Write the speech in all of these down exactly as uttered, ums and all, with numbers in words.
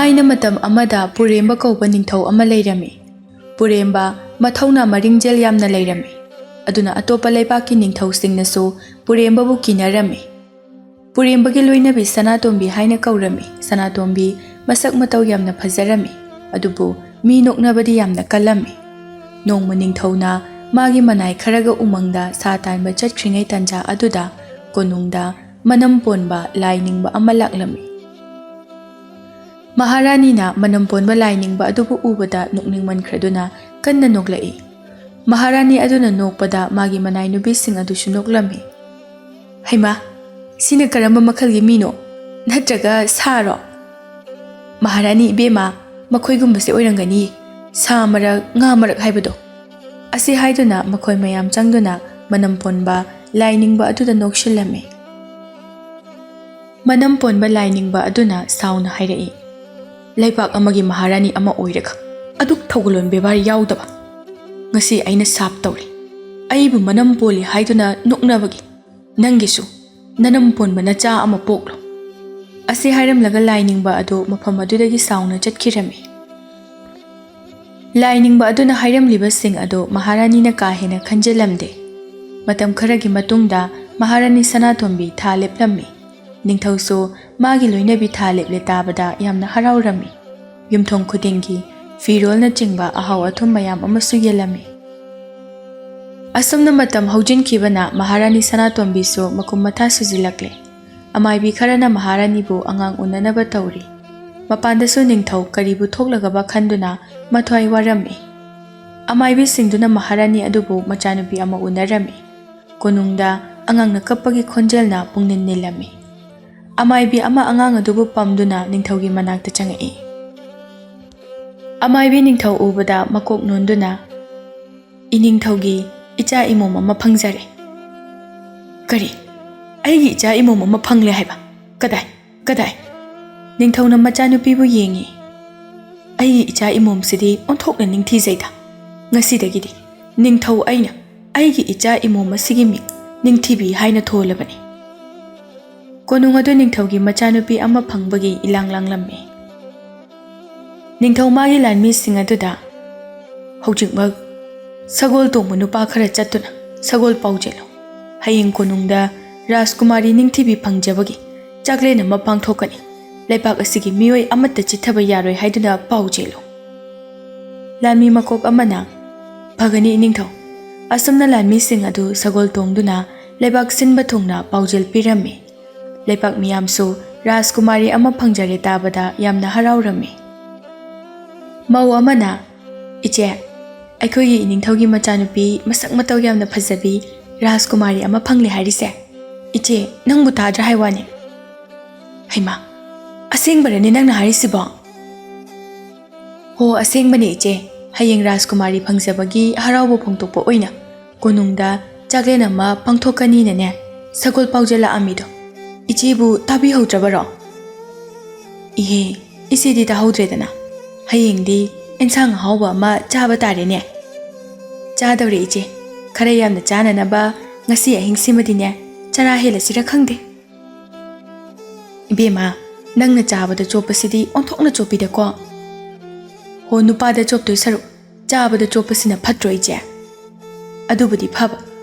ꯊꯥꯏꯅ ꯃꯇꯝ ꯑꯃꯗ ꯄꯨꯔꯦꯝꯕ ꯀꯧꯕ ꯅꯤꯡꯊꯧ ꯑꯃ ꯂꯩꯔꯝꯃꯤ꯫ ꯄꯨꯔꯦꯝꯕ ꯃꯊꯧꯅꯥ ꯃꯔꯤꯡꯖꯦꯜ ꯌꯥꯝꯅ ꯂꯩꯔꯝꯃꯤ꯫ ꯑꯗꯨꯅ ꯑꯇꯣꯞꯄ ꯂꯩꯕꯥꯛꯀꯤ ꯅꯤꯡꯊꯧꯁꯤꯡꯅꯁꯨ ꯄꯨꯔꯦꯝꯕꯕꯨ ꯀꯤꯅꯔꯝꯃꯤ꯫ ꯄꯨꯔꯦꯝꯕꯒꯤ ꯂꯣꯏꯅꯕꯤ ꯁꯅꯥꯇꯣꯝꯕꯤ ꯍꯥꯏꯅ ꯀꯧꯔꯝꯃꯤ꯫ ꯁꯅꯥꯇꯣꯝꯕꯤ ꯃꯁꯛ ꯃꯇꯧ ꯌꯥꯝꯅ ꯐꯖꯔꯝꯃꯤ, ꯑꯗꯨꯕꯨ ꯃꯤ ꯅꯣꯛꯅꯕꯗꯤ ꯌꯥꯝꯅ ꯀꯜꯂꯝꯃꯤ꯫ ꯅꯣꯡꯃ ꯅꯤꯡꯊꯧꯅ ꯃꯥꯒꯤ ꯃꯅꯥꯏ ꯈꯔꯒ ꯎꯃꯪꯗ ꯁꯥ ꯇꯥꯟꯕ ꯆꯠꯈ꯭ꯔꯤꯉꯩ ꯇꯥꯟꯖꯥ ꯑꯗꯨꯗ ꯀꯣꯅꯨꯡꯗ ꯃꯅꯝ ꯄꯣꯟꯕ ꯂꯥꯏ ꯅꯤꯡꯕ ꯑꯃ ꯂꯥꯛꯂꯝꯃꯤ꯫ ꯃꯍꯥꯔꯥꯅꯤꯅ ꯃꯅꯝ ꯄꯣꯟꯕ ꯂꯥꯏ ꯅꯤꯡꯕ ꯑꯗꯨꯕꯨ ꯎꯕꯗ ꯅꯣꯛꯅꯤꯡꯃꯟꯈ꯭ꯔꯗꯨꯅ ꯀꯟꯅ ꯅꯣꯛꯂꯛꯏ꯫ ꯃꯍꯥꯔꯥꯅꯤ ꯑꯗꯨꯅ ꯅꯣꯛꯄꯗ ꯃꯥꯒꯤ ꯃꯅꯥꯏ ꯅꯨꯄꯤꯁꯤꯡ ꯑꯗꯨꯁꯨ ꯅꯣꯛꯂꯝꯃꯤ꯫ "ꯍꯩꯃꯥ, ꯁꯤꯅ ꯀꯔꯝꯕ ꯃꯈꯜꯒꯤ ꯃꯤꯅꯣ? ꯅꯠꯇ꯭ꯔꯒ ꯁꯥꯔꯣ?" "ꯃꯍꯥꯔꯥꯅꯤ ꯏꯕꯦꯝꯃ, ꯃꯈꯣꯏꯒꯨꯝꯕꯁꯦ ꯑꯣꯏꯔꯝꯒꯅꯤ, ꯁꯥ ꯃꯔꯛ, ꯉꯥ ꯃꯔꯛ ꯍꯥꯏꯕꯗꯣ꯫" ꯑꯁꯤ ꯍꯥꯏꯗꯨꯅ ꯃꯈꯣꯏ ꯃꯌꯥꯝ ꯆꯪꯗꯨꯅ ꯃꯅꯝ ꯄꯣꯟꯕ ꯂꯥꯏ ꯅꯤꯡꯕ ꯑꯗꯨꯗ ꯅꯣꯛꯁꯤꯜꯂꯝꯃꯤ꯫ ꯃꯅꯝ ꯄꯣꯟꯕ ꯂꯥꯏ ꯅꯤꯡꯕ ꯑꯗꯨꯅ ꯁꯥꯎꯅ ꯍꯥꯏꯔꯛꯏ, "ꯂꯩꯕꯥꯛ ꯑꯃꯒꯤ ꯃꯍꯥꯔꯥꯅꯤ ꯑꯃ ꯑꯣꯏꯔꯒ ꯑꯗꯨꯛ ꯊꯧꯒꯜꯂꯣꯟ ꯕꯦꯕꯥꯔ ꯌꯥꯎꯗꯕ꯫ ꯉꯁꯤ ꯑꯩꯅ ꯁꯥꯞ ꯇꯧꯔꯦ꯫ ꯑꯩꯕꯨ ꯃꯅꯝ ꯄꯣꯜꯂꯤ ꯍꯥꯏꯗꯨꯅ ꯅꯣꯛꯅꯕꯒꯤ ꯅꯪꯒꯤꯁꯨ ꯅꯅꯝ ꯄꯣꯟꯕ ꯅꯆꯥ ꯑꯃ ꯄꯣꯛꯂꯣ꯫" ꯑꯁꯤ ꯍꯥꯏꯔꯝꯂꯒ ꯂꯥꯏ ꯅꯤꯡꯕ ꯑꯗꯨ ꯃꯐꯝ ꯑꯗꯨꯗꯒꯤ ꯁꯥꯎꯅ ꯆꯠꯈꯤꯔꯝꯃꯤ꯫ ꯂꯥꯏ ꯅꯤꯡꯕ ꯑꯗꯨꯅ ꯍꯥꯏꯔꯝꯂꯤꯕꯁꯤꯡ ꯑꯗꯨ ꯃꯍꯥꯔꯥꯅꯤꯅ ꯀꯥ ꯍꯦꯟꯅ ꯈꯟꯖꯤꯜꯂꯝꯗꯦ꯫ ꯃꯇꯝ ꯈꯔꯒꯤ ꯃꯇꯨꯡꯗ ꯃꯍꯥꯔꯥꯅꯤ ꯁꯅꯥꯇꯣꯝꯕꯤ ꯊꯥ ꯂꯦꯞꯂꯝꯃꯤ꯫ ꯅꯤꯡꯊꯧꯁꯨ ꯃꯥꯒꯤ ꯂꯣꯏꯅꯕꯤ ꯊꯥ ꯂꯦꯞꯂꯦ ꯇꯥꯕꯗ ꯌꯥꯝꯅ ꯍꯔꯥꯎꯔꯝꯃꯤ꯫ ꯌꯨꯝꯊꯣꯡ ꯈꯨꯗꯤꯡꯒꯤ ꯐꯤꯔꯣꯜꯅꯆꯤꯡꯕ ꯑꯍꯥꯎ ꯑꯊꯨꯝ ꯃꯌꯥꯝ ꯑꯃꯁꯨ ꯌꯦꯜꯂꯝꯃꯤ꯫ ꯑꯁꯨꯝꯅ ꯃꯇꯝ ꯍꯧꯖꯤꯟꯈꯤꯕꯅ ꯃꯍꯥꯔꯥꯅꯤ ꯁꯅꯥꯇꯣꯝꯕꯤꯁꯨ ꯃꯀꯨꯝ ꯃꯊꯥ ꯁꯨꯖꯤꯜꯂꯛꯂꯦ꯫ ꯑꯃꯥꯏꯕꯤ ꯈꯔꯅ ꯃꯍꯥꯔꯥꯅꯤꯕꯨ ꯑꯉꯥꯡ ꯎꯅꯅꯕ ꯇꯧꯔꯤ꯫ ꯃꯄꯥꯟꯗꯁꯨ ꯅꯤꯡꯊꯧ ꯀꯔꯤꯕꯨ ꯊꯣꯛꯂꯒꯕ ꯈꯟꯗꯨꯅ ꯃꯊ꯭ꯋꯥꯏ ꯋꯥꯔꯝꯃꯤ꯫ ꯑꯃꯥꯏꯕꯤꯁꯤꯡꯗꯨꯅ ꯃꯍꯥꯔꯥꯅꯤ ꯑꯗꯨꯕꯨ ꯃꯆꯥꯅꯨꯄꯤ ꯑꯃ ꯎꯅꯔꯝꯃꯤ꯫ ꯀꯣꯅꯨꯡꯗ ꯑꯉꯥꯡꯅ ꯀꯞꯄꯒꯤ ꯈꯣꯟꯖꯦꯜꯅ ꯄꯨꯡꯅꯤꯜ ꯅꯤꯜꯂꯝꯃꯤ꯫ ꯑꯃꯥꯏꯕꯤ ꯑꯃ ꯑꯉꯥꯡ ꯑꯗꯨꯕꯨ ꯄꯝꯗꯨꯅ ꯅꯤꯡꯊꯧꯒꯤ ꯃꯅꯥꯛꯇ ꯆꯪꯉꯛꯏ꯫ ꯑꯃꯥꯏꯕꯤ ꯅꯤꯡꯊꯧ ꯎꯕꯗ ꯃꯀꯣꯛ ꯅꯣꯟꯗꯨꯅ, "ꯏꯅꯤꯡꯊꯧꯒꯤ ꯏꯆꯥ ꯏꯃꯣꯝ ꯑꯃ ꯐꯪꯖꯔꯦ꯫" "ꯀꯔꯤ? ꯑꯩꯒꯤ ꯏꯆꯥ ꯏꯃꯣꯝ ꯑꯃ ꯐꯪꯂꯦ ꯍꯥꯏꯕ? ꯀꯗꯥꯏ? ꯀꯗꯥꯏ?" ꯅꯤꯡꯊꯧꯅ ꯃꯆꯥꯅꯨꯄꯤꯕꯨ ꯌꯦꯡꯉꯤ꯫ "ꯑꯩꯒꯤ ꯏꯆꯥ ꯏꯃꯣꯝꯁꯤꯗꯤ ꯑꯣꯟꯊꯣꯛꯅ ꯅꯤꯡꯊꯤꯖꯩꯗ꯫ ꯉꯁꯤꯗꯒꯤꯗꯤ ꯅꯤꯡꯊꯧ ꯑꯩꯅ ꯑꯩꯒꯤ ꯏꯆꯥ ꯏꯃꯣꯝ ꯑꯁꯤꯒꯤ ꯃꯤꯡ ꯅꯤꯡꯊꯤꯕꯤ ꯍꯥꯏꯅ ꯊꯣꯜꯂꯕꯅꯤ꯫" ꯀꯣꯅꯨꯡ ꯑꯗꯨ ꯅꯤꯡꯊꯧꯒꯤ ꯃꯆꯥꯅꯨꯄꯤ ꯑꯃ ꯐꯪꯕꯒꯤ ꯏꯂꯥꯡ ꯂꯥꯡꯂꯝꯃꯤ꯫ ꯅꯤꯡꯊꯧ ꯃꯥꯒꯤ ꯂꯥꯟꯃꯤꯁꯤꯡ ꯑꯗꯨꯗ, "ꯍꯧꯖꯤꯛꯃꯛ ꯁꯒꯣꯜ ꯇꯣꯡꯕ ꯅꯨꯄꯥ ꯈꯔ ꯆꯠꯇꯨꯅ ꯁꯒꯣꯜ ꯄꯥꯎꯖꯦꯜꯂꯨ꯫ ꯍꯌꯦꯡ ꯀꯣꯅꯨꯡꯗ ꯔꯥꯖꯀꯨꯃꯥꯔꯤ ꯅꯤꯡꯊꯤꯕꯤ ꯐꯪꯖꯕꯒꯤ ꯆꯥꯛꯂꯦꯟ ꯑꯃ ꯄꯥꯡꯊꯣꯛꯀꯅꯤ꯫ ꯂꯩꯕꯥꯛ ꯑꯁꯤꯒꯤ ꯃꯤꯑꯣꯏ ꯑꯃꯠꯇ ꯆꯤꯠꯊꯕ ꯌꯥꯔꯣꯏ ꯍꯥꯏꯗꯨꯅ ꯄꯥꯎꯖꯦꯜꯂꯨ"꯫ ꯂꯥꯟꯃꯤ ꯃꯀꯣꯛ ꯑꯃꯅ, "ꯐꯒꯅꯤ ꯏꯅꯤꯡꯊꯧ꯫ ꯑꯁꯨꯝꯅ ꯂꯥꯟꯃꯤꯁꯤꯡ ꯑꯗꯨ ꯁꯒꯣꯜ ꯇꯣꯡꯗꯨꯅ ꯂꯩꯕꯥꯛ ꯁꯤꯟꯕ ꯊꯨꯡꯅ ꯄꯥꯎꯖꯦꯜ ꯄꯤꯔꯝꯃꯤ꯫ ꯂꯩꯕꯥꯛ ꯃꯤꯌꯥꯝꯁꯨ ꯔꯥꯖꯀꯨꯃꯥꯔꯤ ꯑꯃ ꯐꯪꯖꯔꯦ ꯇꯥꯕꯗ ꯌꯥꯝꯅ ꯍꯔꯥꯎꯔꯝꯃꯤ꯫ ꯃꯧ ꯑꯃꯅ, "ꯏꯆꯦ, ꯑꯩꯈꯣꯏꯒꯤ ꯏꯅꯤꯡꯊꯧꯒꯤ ꯃꯆꯥꯅꯨꯄꯤ ꯃꯁꯛ ꯃꯇꯧ ꯌꯥꯝꯅ ꯐꯖꯕꯤ ꯔꯥꯖꯀꯨꯃꯥꯔꯤ ꯑꯃ ꯐꯪꯂꯦ ꯍꯥꯏꯔꯤꯁꯦ꯫ ꯏꯆꯦ, ꯅꯪꯕꯨ ꯇꯥꯗ꯭ꯔꯥ ꯍꯥꯏ ꯋꯥꯅꯤ?" "ꯍꯩꯃꯥ, ꯑꯁꯦꯡꯕꯔꯅꯦ ꯅꯪꯅ ꯍꯥꯏꯔꯤꯁꯤꯕꯣ?" "ꯍꯣ, ꯑꯁꯦꯡꯕꯅꯦ ꯏꯆꯦ꯫ ꯍꯌꯦꯡ ꯔꯥꯖꯀꯨꯃꯥꯔꯤ ꯐꯪꯖꯕꯒꯤ ꯍꯔꯥꯎꯕ ꯐꯣꯡꯗꯣꯛꯄ ꯑꯣꯏꯅ ꯀꯣꯅꯨꯡꯗ ꯆꯥꯛꯂꯦꯟ ꯑꯃ ꯄꯥꯡꯊꯣꯛꯀꯅꯤꯅꯅꯦ ꯁꯒꯣꯜ ꯄꯥꯎꯖꯦꯜ ꯂꯥꯛꯑꯝꯃꯤꯗꯣ ꯏꯆꯦꯕꯨ ꯇꯥꯕꯤꯍꯧꯗ꯭ꯔꯕꯔꯣ?" "ꯏꯍꯦ, ꯏꯆꯦꯗꯤ ꯇꯥꯍꯧꯗ꯭ꯔꯦꯗꯅ꯫ ꯍꯌꯦꯡꯗꯤ ꯑꯦꯟꯁꯥꯡ ꯑꯍꯥꯎꯕ ꯑꯃ ꯆꯥꯕ ꯇꯥꯔꯦꯅꯦ꯫" "ꯆꯥꯗꯧꯔꯦ ꯏꯆꯦ꯫ ꯈꯔ ꯌꯥꯝꯅ ꯆꯥꯅꯅꯕ ꯉꯁꯤ ꯑꯍꯤꯡꯁꯤꯃꯗꯤꯅꯦ ꯆꯔꯥ ꯍꯦꯜꯂꯁꯤꯔ ꯈꯪꯗꯦ꯫" "ꯏꯕꯦꯝꯃ, ꯅꯪꯅ ꯆꯥꯕꯗ ꯆꯣꯞꯄꯁꯤꯗꯤ ꯑꯣꯟꯊꯣꯛꯅ ꯆꯣꯞꯄꯤꯗꯀꯣ꯫" "ꯍꯣ, ꯅꯨꯄꯥꯗ ꯆꯣꯞꯇꯣꯏ ꯁꯔꯨꯛ ꯆꯥꯕꯗ ꯆꯣꯞꯄꯁꯤꯅ ꯐꯠꯇ꯭ꯔꯣ ꯏꯆꯦ?" "ꯑꯗꯨꯕꯨꯗꯤ ꯐꯕ,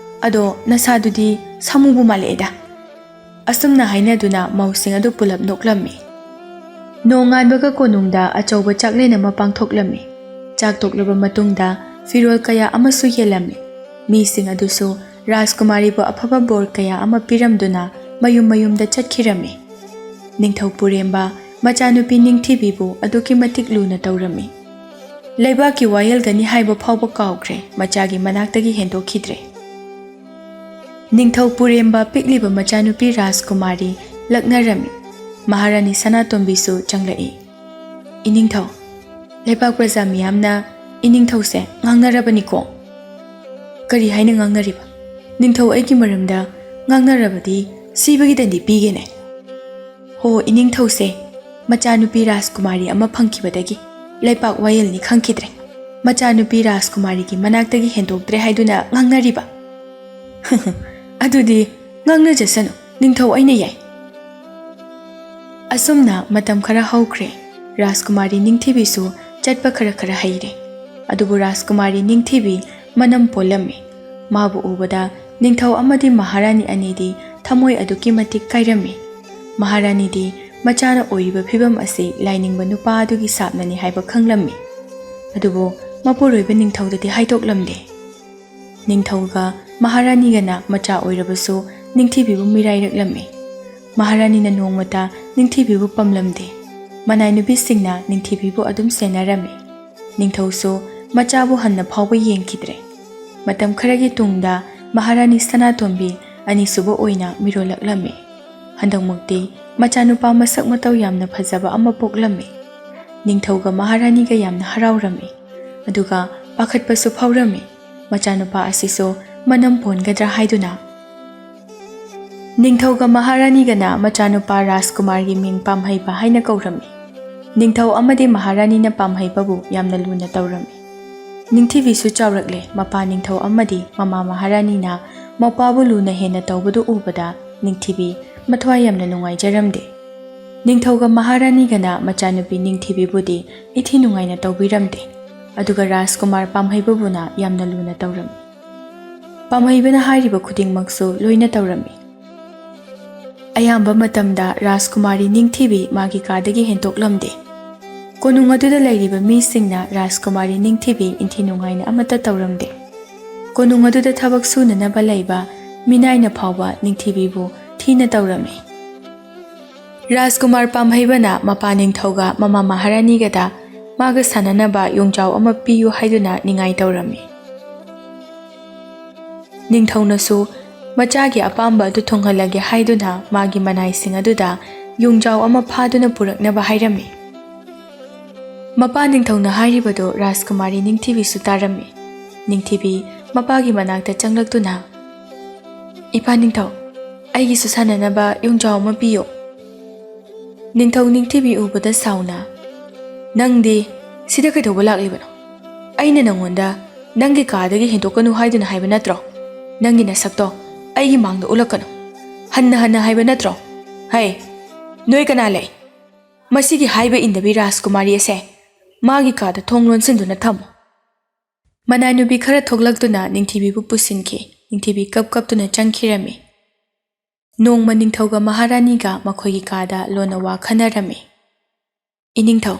ꯑꯗꯣ ꯅꯁꯥꯗꯨꯗꯤ ꯁꯥꯃꯨꯕꯨ ꯃꯥꯜꯂꯛꯑꯦꯗ꯫" ꯑꯁꯨꯝꯅ ꯍꯥꯏꯅꯗꯨꯅ ꯃꯧꯁꯤꯡ ꯑꯗꯨ ꯄꯨꯂꯞ ꯅꯣꯛꯂꯝꯃꯤ꯫ ꯅꯣꯡꯉꯥꯟꯕꯒ ꯀꯣꯅꯨꯡꯗ ꯑꯆꯧꯕ ꯆꯥꯛꯂꯦꯟ ꯑꯃ ꯄꯥꯡꯊꯣꯛꯂꯝꯃꯤ꯫ ꯆꯥꯛ ꯇꯣꯛꯂꯕ ꯃꯇꯨꯡꯗ ꯐꯤꯔꯣꯜ ꯀꯌꯥ ꯑꯃꯁꯨ ꯌꯦꯜꯂꯝꯃꯤ꯫ ꯃꯤꯁꯤꯡ ꯑꯗꯨꯁꯨ ꯔꯥꯖꯀꯨꯃꯥꯔꯤꯕꯨ ꯑꯐꯕ ꯕꯣꯔ ꯀꯌꯥ ꯑꯃ ꯄꯤꯔꯝꯗꯨꯅ ꯃꯌꯨꯝ ꯃꯌꯨꯝꯗ ꯆꯠꯈꯤꯔꯝꯃꯤ꯫ ꯅꯤꯡꯊꯧ ꯄꯨꯔꯦꯝꯕ ꯃꯆꯥꯅꯨꯄꯤ ꯅꯤꯡꯊꯤꯕꯤꯕꯨ ꯑꯗꯨꯛꯀꯤ ꯃꯇꯤꯛ ꯂꯨꯅ ꯇꯧꯔꯝꯃꯤ꯫ ꯂꯩꯕꯥꯛꯀꯤ ꯋꯥꯌꯦꯜꯒꯅꯤ ꯍꯥꯏꯕ ꯐꯥꯎꯕ ꯀꯥꯎꯈ꯭ꯔꯦ, ꯃꯆꯥꯒꯤ ꯃꯅꯥꯛꯇꯒꯤ ꯍꯦꯟꯗꯣꯛꯈꯤꯗ꯭ꯔꯦ꯫ ꯅꯤꯡꯊꯧ ꯄꯨꯔꯦꯝꯕ ꯄꯤꯛꯂꯤꯕ ꯃꯆꯥꯅꯨꯄꯤ ꯔꯥꯖꯀꯨꯃꯥꯔꯤ ꯂꯛꯅꯔꯝꯃꯤ꯫ ꯃꯍꯥꯔꯥꯅꯤ ꯁꯅꯥꯇꯣꯝꯕꯤꯁꯨ ꯆꯪꯂꯛꯏ꯫ "ꯏꯅꯤꯡꯊꯧ, ꯂꯩꯕꯥꯛ ꯄ꯭ꯔꯖꯥ ꯃꯤꯌꯥꯝꯅ ꯏꯅꯤꯡꯊꯧꯁꯦ ꯉꯥꯡꯅꯔꯕꯅꯤꯀꯣ꯫" "ꯀꯔꯤ ꯍꯥꯏꯅ ꯉꯥꯡꯅꯔꯤꯕ? ꯅꯤꯡꯊꯧ ꯑꯩꯒꯤ ꯃꯔꯝꯗ ꯉꯥꯡꯅꯔꯕꯗꯤ ꯁꯤꯕꯒꯤ ꯗꯟꯗꯤ ꯄꯤꯒꯦꯅꯦ꯫" "ꯍꯣ, ꯏꯅꯤꯡꯊꯧꯁꯦ ꯃꯆꯥꯅꯨꯄꯤ ꯔꯥꯖꯀꯨꯃꯥꯔꯤ ꯑꯃ ꯐꯪꯈꯤꯕꯗꯒꯤ ꯂꯩꯄꯥꯛ ꯋꯥꯌꯦꯜꯅꯤ ꯈꯪꯈꯤꯗ꯭ꯔꯦ꯫ ꯃꯆꯥꯅꯨꯄꯤ ꯔꯥꯖꯀꯨꯃꯥꯔꯤꯒꯤ ꯃꯅꯥꯛꯇꯒꯤ ꯍꯦꯟꯗꯣꯛꯇ꯭ꯔꯦ ꯍꯥꯏꯗꯨꯅ ꯉꯥꯡꯅꯔꯤꯕ꯫" "ꯑꯗꯨꯗꯤ ꯉꯥꯡꯅꯖꯁꯅꯨ, ꯅꯤꯡꯊꯧ ꯑꯩꯅ ꯌꯥꯏ꯫" ꯑꯁꯨꯝꯅ ꯃꯇꯝ ꯈꯔ ꯍꯧꯈ꯭ꯔꯦ꯫ ꯔꯥꯖꯀꯨꯃꯥꯔꯤ ꯅꯤꯡꯊꯤꯕꯤꯁꯨ ꯆꯠꯄ ꯈꯔ ꯈꯔ ꯍꯩꯔꯦ꯫ ꯑꯗꯨꯕꯨ ꯔꯥꯖꯀꯨꯃꯥꯔꯤ ꯅꯤꯡꯊꯤꯕꯤ ꯃꯅꯝ ꯄꯣꯜꯂꯝꯃꯤ꯫ ꯃꯥꯕꯨ ꯎꯕꯗ ꯅꯤꯡꯊꯧ ꯑꯃꯗꯤ ꯃꯍꯥꯔꯥꯅꯤ ꯑꯅꯤꯗꯤ ꯊꯃꯣꯏ ꯑꯗꯨꯛꯀꯤ ꯃꯇꯤꯛ ꯀꯥꯏꯔꯝꯃꯤ꯫ ꯃꯍꯥꯔꯥꯅꯤꯗꯤ ꯃꯆꯥꯅ ꯑꯣꯏꯔꯤꯕ ꯐꯤꯕꯝ ꯑꯁꯤ ꯂꯥꯏꯅꯤꯡꯕ ꯅꯨꯄꯥ ꯑꯗꯨꯒꯤ ꯁꯥꯞꯅꯅꯤ ꯍꯥꯏꯕ ꯈꯪꯂꯝꯃꯤ꯫ ꯑꯗꯨꯕꯨ ꯃꯄꯨꯔꯣꯏꯕ ꯅꯤꯡꯊꯧꯗꯗꯤ ꯍꯥꯏꯗꯣꯛꯂꯝꯗꯦ꯫ ꯅꯤꯡꯊꯧꯒ ꯃꯍꯥꯔꯥꯅꯤꯒꯅ ꯃꯆꯥ ꯑꯣꯏꯔꯕꯁꯨ ꯅꯤꯡꯊꯤꯕꯤꯕꯨ ꯃꯤꯔꯥꯏꯔꯛꯂꯝꯃꯤ꯫ ꯃꯍꯥꯔꯥꯅꯤꯅ ꯅꯣꯡꯃꯇ ꯅꯤꯡꯊꯤꯕꯤꯕꯨ ꯄꯝꯂꯝꯗꯦ꯫ ꯃꯅꯥꯏ ꯅꯨꯄꯤꯁꯤꯡꯅ ꯅꯤꯡꯊꯤꯕꯤꯕꯨ ꯑꯗꯨꯝ ꯁꯦꯟꯅꯔꯝꯃꯤ꯫ ꯅꯤꯡꯊꯧꯁꯨ ꯃꯆꯥꯕꯨ ꯍꯟꯅ ꯐꯥꯎꯕ ꯌꯦꯡꯈꯤꯗ꯭ꯔꯦ꯫ ꯃꯇꯝ ꯈꯔꯒꯤ ꯇꯨꯡꯗ ꯃꯍꯥꯔꯥꯅꯤ ꯁꯅꯥꯇꯣꯝꯕꯤ ꯑꯅꯤꯁꯨꯕ ꯑꯣꯏꯅ ꯃꯤꯔꯣꯜꯂꯛꯂꯝꯃꯤ꯫ ꯍꯟꯗꯛꯃꯨꯛꯇꯤ ꯃꯆꯥꯅꯨꯄꯥ ꯃꯁꯛ ꯃꯇꯧ ꯌꯥꯝꯅ ꯐꯖꯕ ꯑꯃ ꯄꯣꯛꯂꯝꯃꯤ꯫ ꯅꯤꯡꯊꯧꯒ ꯃꯍꯥꯔꯥꯅꯤꯒ ꯌꯥꯝꯅ ꯍꯔꯥꯎꯔꯝꯃꯤ꯫ ꯑꯗꯨꯒ ꯄꯥꯈꯠꯄꯁꯨ ꯐꯥꯎꯔꯝꯃꯤ, ꯃꯆꯥꯅꯨꯄꯥ ꯑꯁꯤꯁꯨ ꯃꯅꯝ ꯄꯣꯟꯒꯗ꯭ꯔꯥ ꯍꯥꯏꯗꯨꯅ꯫ ꯅꯤꯡꯊꯧꯒ ꯃꯍꯥꯔꯥꯅꯤꯒꯅ ꯃꯆꯥꯅꯨꯄꯥ ꯔꯥꯖꯀꯨꯃꯥꯔꯒꯤ ꯃꯤꯡ ꯄꯥꯝꯍꯩꯕ ꯍꯥꯏꯅ ꯀꯧꯔꯝꯃꯤ꯫ ꯅꯤꯡꯊꯧ ꯑꯃꯗꯤ ꯃꯍꯥꯔꯥꯅꯤꯅ ꯄꯥꯝꯍꯩꯕꯕꯨ ꯌꯥꯝꯅ ꯂꯨꯅ ꯇꯧꯔꯝꯃꯤ꯫ ꯅꯤꯡꯊꯤꯕꯤꯁꯨ ꯆꯥꯎꯔꯛꯂꯦ꯫ ꯃꯄꯥ ꯅꯤꯡꯊꯧ ꯑꯃꯗꯤ ꯃꯃꯥ ꯃꯍꯥꯔꯥꯅꯤꯅ ꯃꯧꯄ꯭ꯋꯥꯕꯨ ꯂꯨꯅ ꯍꯦꯟꯅ ꯇꯧꯕꯗꯨ ꯎꯕꯗ ꯅꯤꯡꯊꯤꯕꯤ ꯃꯊ꯭ꯋꯥꯏ ꯌꯥꯝꯅ ꯅꯨꯡꯉꯥꯏꯖꯔꯝꯗꯦ꯫ ꯅꯤꯡꯊꯧꯒ ꯃꯍꯥꯔꯥꯅꯤꯒꯅ ꯃꯆꯥꯅꯨꯄꯤ ꯅꯤꯡꯊꯤꯕꯤꯕꯨꯗꯤ ꯏꯊꯤ ꯅꯨꯡꯉꯥꯏꯅ ꯇꯧꯕꯤꯔꯝꯗꯦ꯫ ꯑꯗꯨꯒ ꯔꯥꯖꯀꯨꯃꯥꯔ ꯄꯥꯝꯍꯩꯕꯕꯨꯅ ꯌꯥꯝꯅ ꯂꯨꯅ ꯇꯧꯔꯝꯃꯤ꯫ ꯄꯥꯝꯍꯩꯕꯅ ꯍꯥꯏꯔꯤꯕ ꯈꯨꯗꯤꯡꯃꯛꯁꯨ ꯂꯣꯏꯅ ꯇꯧꯔꯝꯃꯤ꯫ ꯑꯌꯥꯝꯕ ꯃꯇꯝꯗ ꯔꯥꯖꯀꯨꯃꯥꯔꯤ ꯅꯤꯡꯊꯤꯕꯤ ꯃꯥꯒꯤ ꯀꯥꯗꯒꯤ ꯍꯦꯟꯇꯣꯛꯂꯝꯗꯦ꯫ ꯀꯣꯅꯨꯡ ꯑꯗꯨꯗ ꯂꯩꯔꯤꯕ ꯃꯤꯁꯤꯡꯅ ꯔꯥꯖꯀꯨꯃꯥꯔꯤ ꯅꯤꯡꯊꯤꯕꯤ ꯏꯟꯊꯤ ꯅꯨꯡꯉꯥꯏꯅ ꯑꯃꯠꯇ ꯇꯧꯔꯝꯗꯦ꯫ ꯀꯣꯅꯨꯡ ꯑꯗꯨꯗ ꯊꯕꯛ ꯁꯨꯅꯅꯕ ꯂꯩꯕ ꯃꯤꯅꯥꯏꯅ ꯐꯥꯎꯕ ꯅꯤꯡꯊꯤꯕꯤꯕꯨ ꯊꯤꯅ ꯇꯧꯔꯝꯃꯤ꯫ ꯔꯥꯖꯀꯨꯃꯥꯔ ꯄꯥꯝꯍꯩꯕꯅ ꯃꯄꯥ ꯅꯤꯡꯊꯧꯒ ꯃꯃꯥ ꯃꯍꯥꯔꯥꯅꯤꯒꯗ ꯃꯥꯒ ꯁꯥꯟꯅꯅꯕ ꯌꯣꯡꯖꯥꯎ ꯑꯃ ꯄꯤꯌꯨ ꯍꯥꯏꯗꯨꯅ ꯅꯤꯡꯉꯥꯏ ꯇꯧꯔꯝꯃꯤ꯫ ꯅꯤꯡꯊꯧꯅꯁꯨ ꯃꯆꯥꯒꯤ ꯑꯄꯥꯝꯕ ꯑꯗꯨ ꯊꯨꯡꯍꯜꯂꯒꯦ ꯍꯥꯏꯗꯨꯅ ꯃꯥꯒꯤ ꯃꯅꯥꯏꯁꯤꯡ ꯑꯗꯨꯗ ꯌꯣꯡꯖꯥꯎ ꯑꯃ ꯐꯥꯗꯨꯅ ꯄꯨꯔꯛꯅꯕ ꯍꯥꯏꯔꯝꯃꯤ꯫ ꯃꯄꯥ ꯅꯤꯡꯊꯧꯅ ꯍꯥꯏꯔꯤꯕꯗꯨ ꯔꯥꯖꯀꯨꯃꯥꯔꯤ ꯅꯤꯡꯊꯤꯕꯤꯁꯨ ꯇꯥꯔꯝꯃꯤ꯫ ꯅꯤꯡꯊꯤꯕꯤ ꯃꯄꯥꯒꯤ ꯃꯅꯥꯛꯇ ꯆꯪꯂꯛꯇꯨꯅ, "ꯏꯄꯥ ꯅꯤꯡꯊꯧ, ꯑꯩꯒꯤꯁꯨ ꯁꯥꯟꯅꯅꯕ ꯌꯣꯡꯖꯥꯎ ꯑꯃ ꯄꯤꯌꯨ꯫" ꯅꯤꯡꯊꯧ ꯅꯤꯡꯊꯤꯕꯤ ꯎꯕꯗ ꯁꯥꯎꯅ, "ꯅꯪꯗꯤ ꯁꯤꯗ ꯀꯩꯗꯧꯕ ꯂꯥꯛꯂꯤꯕꯅꯣ? ꯑꯩꯅ ꯅꯪꯉꯣꯟꯗ ꯅꯪꯒꯤ ꯀꯥꯗꯒꯤ ꯍꯦꯟꯗꯣꯛꯀꯅꯨ ꯍꯥꯏꯗꯨꯅ ꯍꯥꯏꯕ ꯅꯠꯇ꯭ꯔꯣ? ꯅꯪꯒꯤ ꯅꯁꯛꯇꯣ ꯑꯩꯒꯤ ꯃꯥꯡꯗ ꯎꯠꯂꯛꯀꯅꯨ꯫ ꯍꯟꯅ ꯍꯟꯅ ꯍꯥꯏꯕ ꯅꯠꯇ꯭ꯔꯣ? ꯍꯩ, ꯅꯣꯏ ꯀꯅꯥ ꯂꯩ?" "ꯃꯁꯤꯒꯤ ꯍꯥꯏꯕ ꯏꯟꯗꯕꯤ ꯔꯥꯖꯀꯨꯃꯥꯔꯤ ꯑꯁꯦ ꯃꯥꯒꯤ ꯀꯥꯗ ꯊꯣꯡ ꯂꯣꯟꯁꯤꯟꯗꯨꯅ ꯊꯝꯃꯨ"꯫ ꯃꯅꯥꯏ ꯅꯨꯄꯤ ꯈꯔ ꯊꯣꯛꯂꯛꯇꯨꯅ ꯅꯤꯡꯊꯤꯕꯤꯕꯨ ꯄꯨꯁꯤꯟꯈꯤ꯫ ꯅꯤꯡꯊꯤꯕꯤ ꯀꯞ ꯀꯞꯇꯨꯅ ꯆꯪꯈꯤꯔꯝꯃꯤ꯫ ꯅꯣꯡꯃ ꯅꯤꯡꯊꯧꯒ ꯃꯍꯥꯔꯥꯅꯤꯒ ꯃꯈꯣꯏꯒꯤ ꯀꯥꯗ ꯂꯣꯟꯅ ꯋꯥ ꯈꯟꯅꯔꯝꯃꯤ꯫ "ꯏꯅꯤꯡꯊꯧ,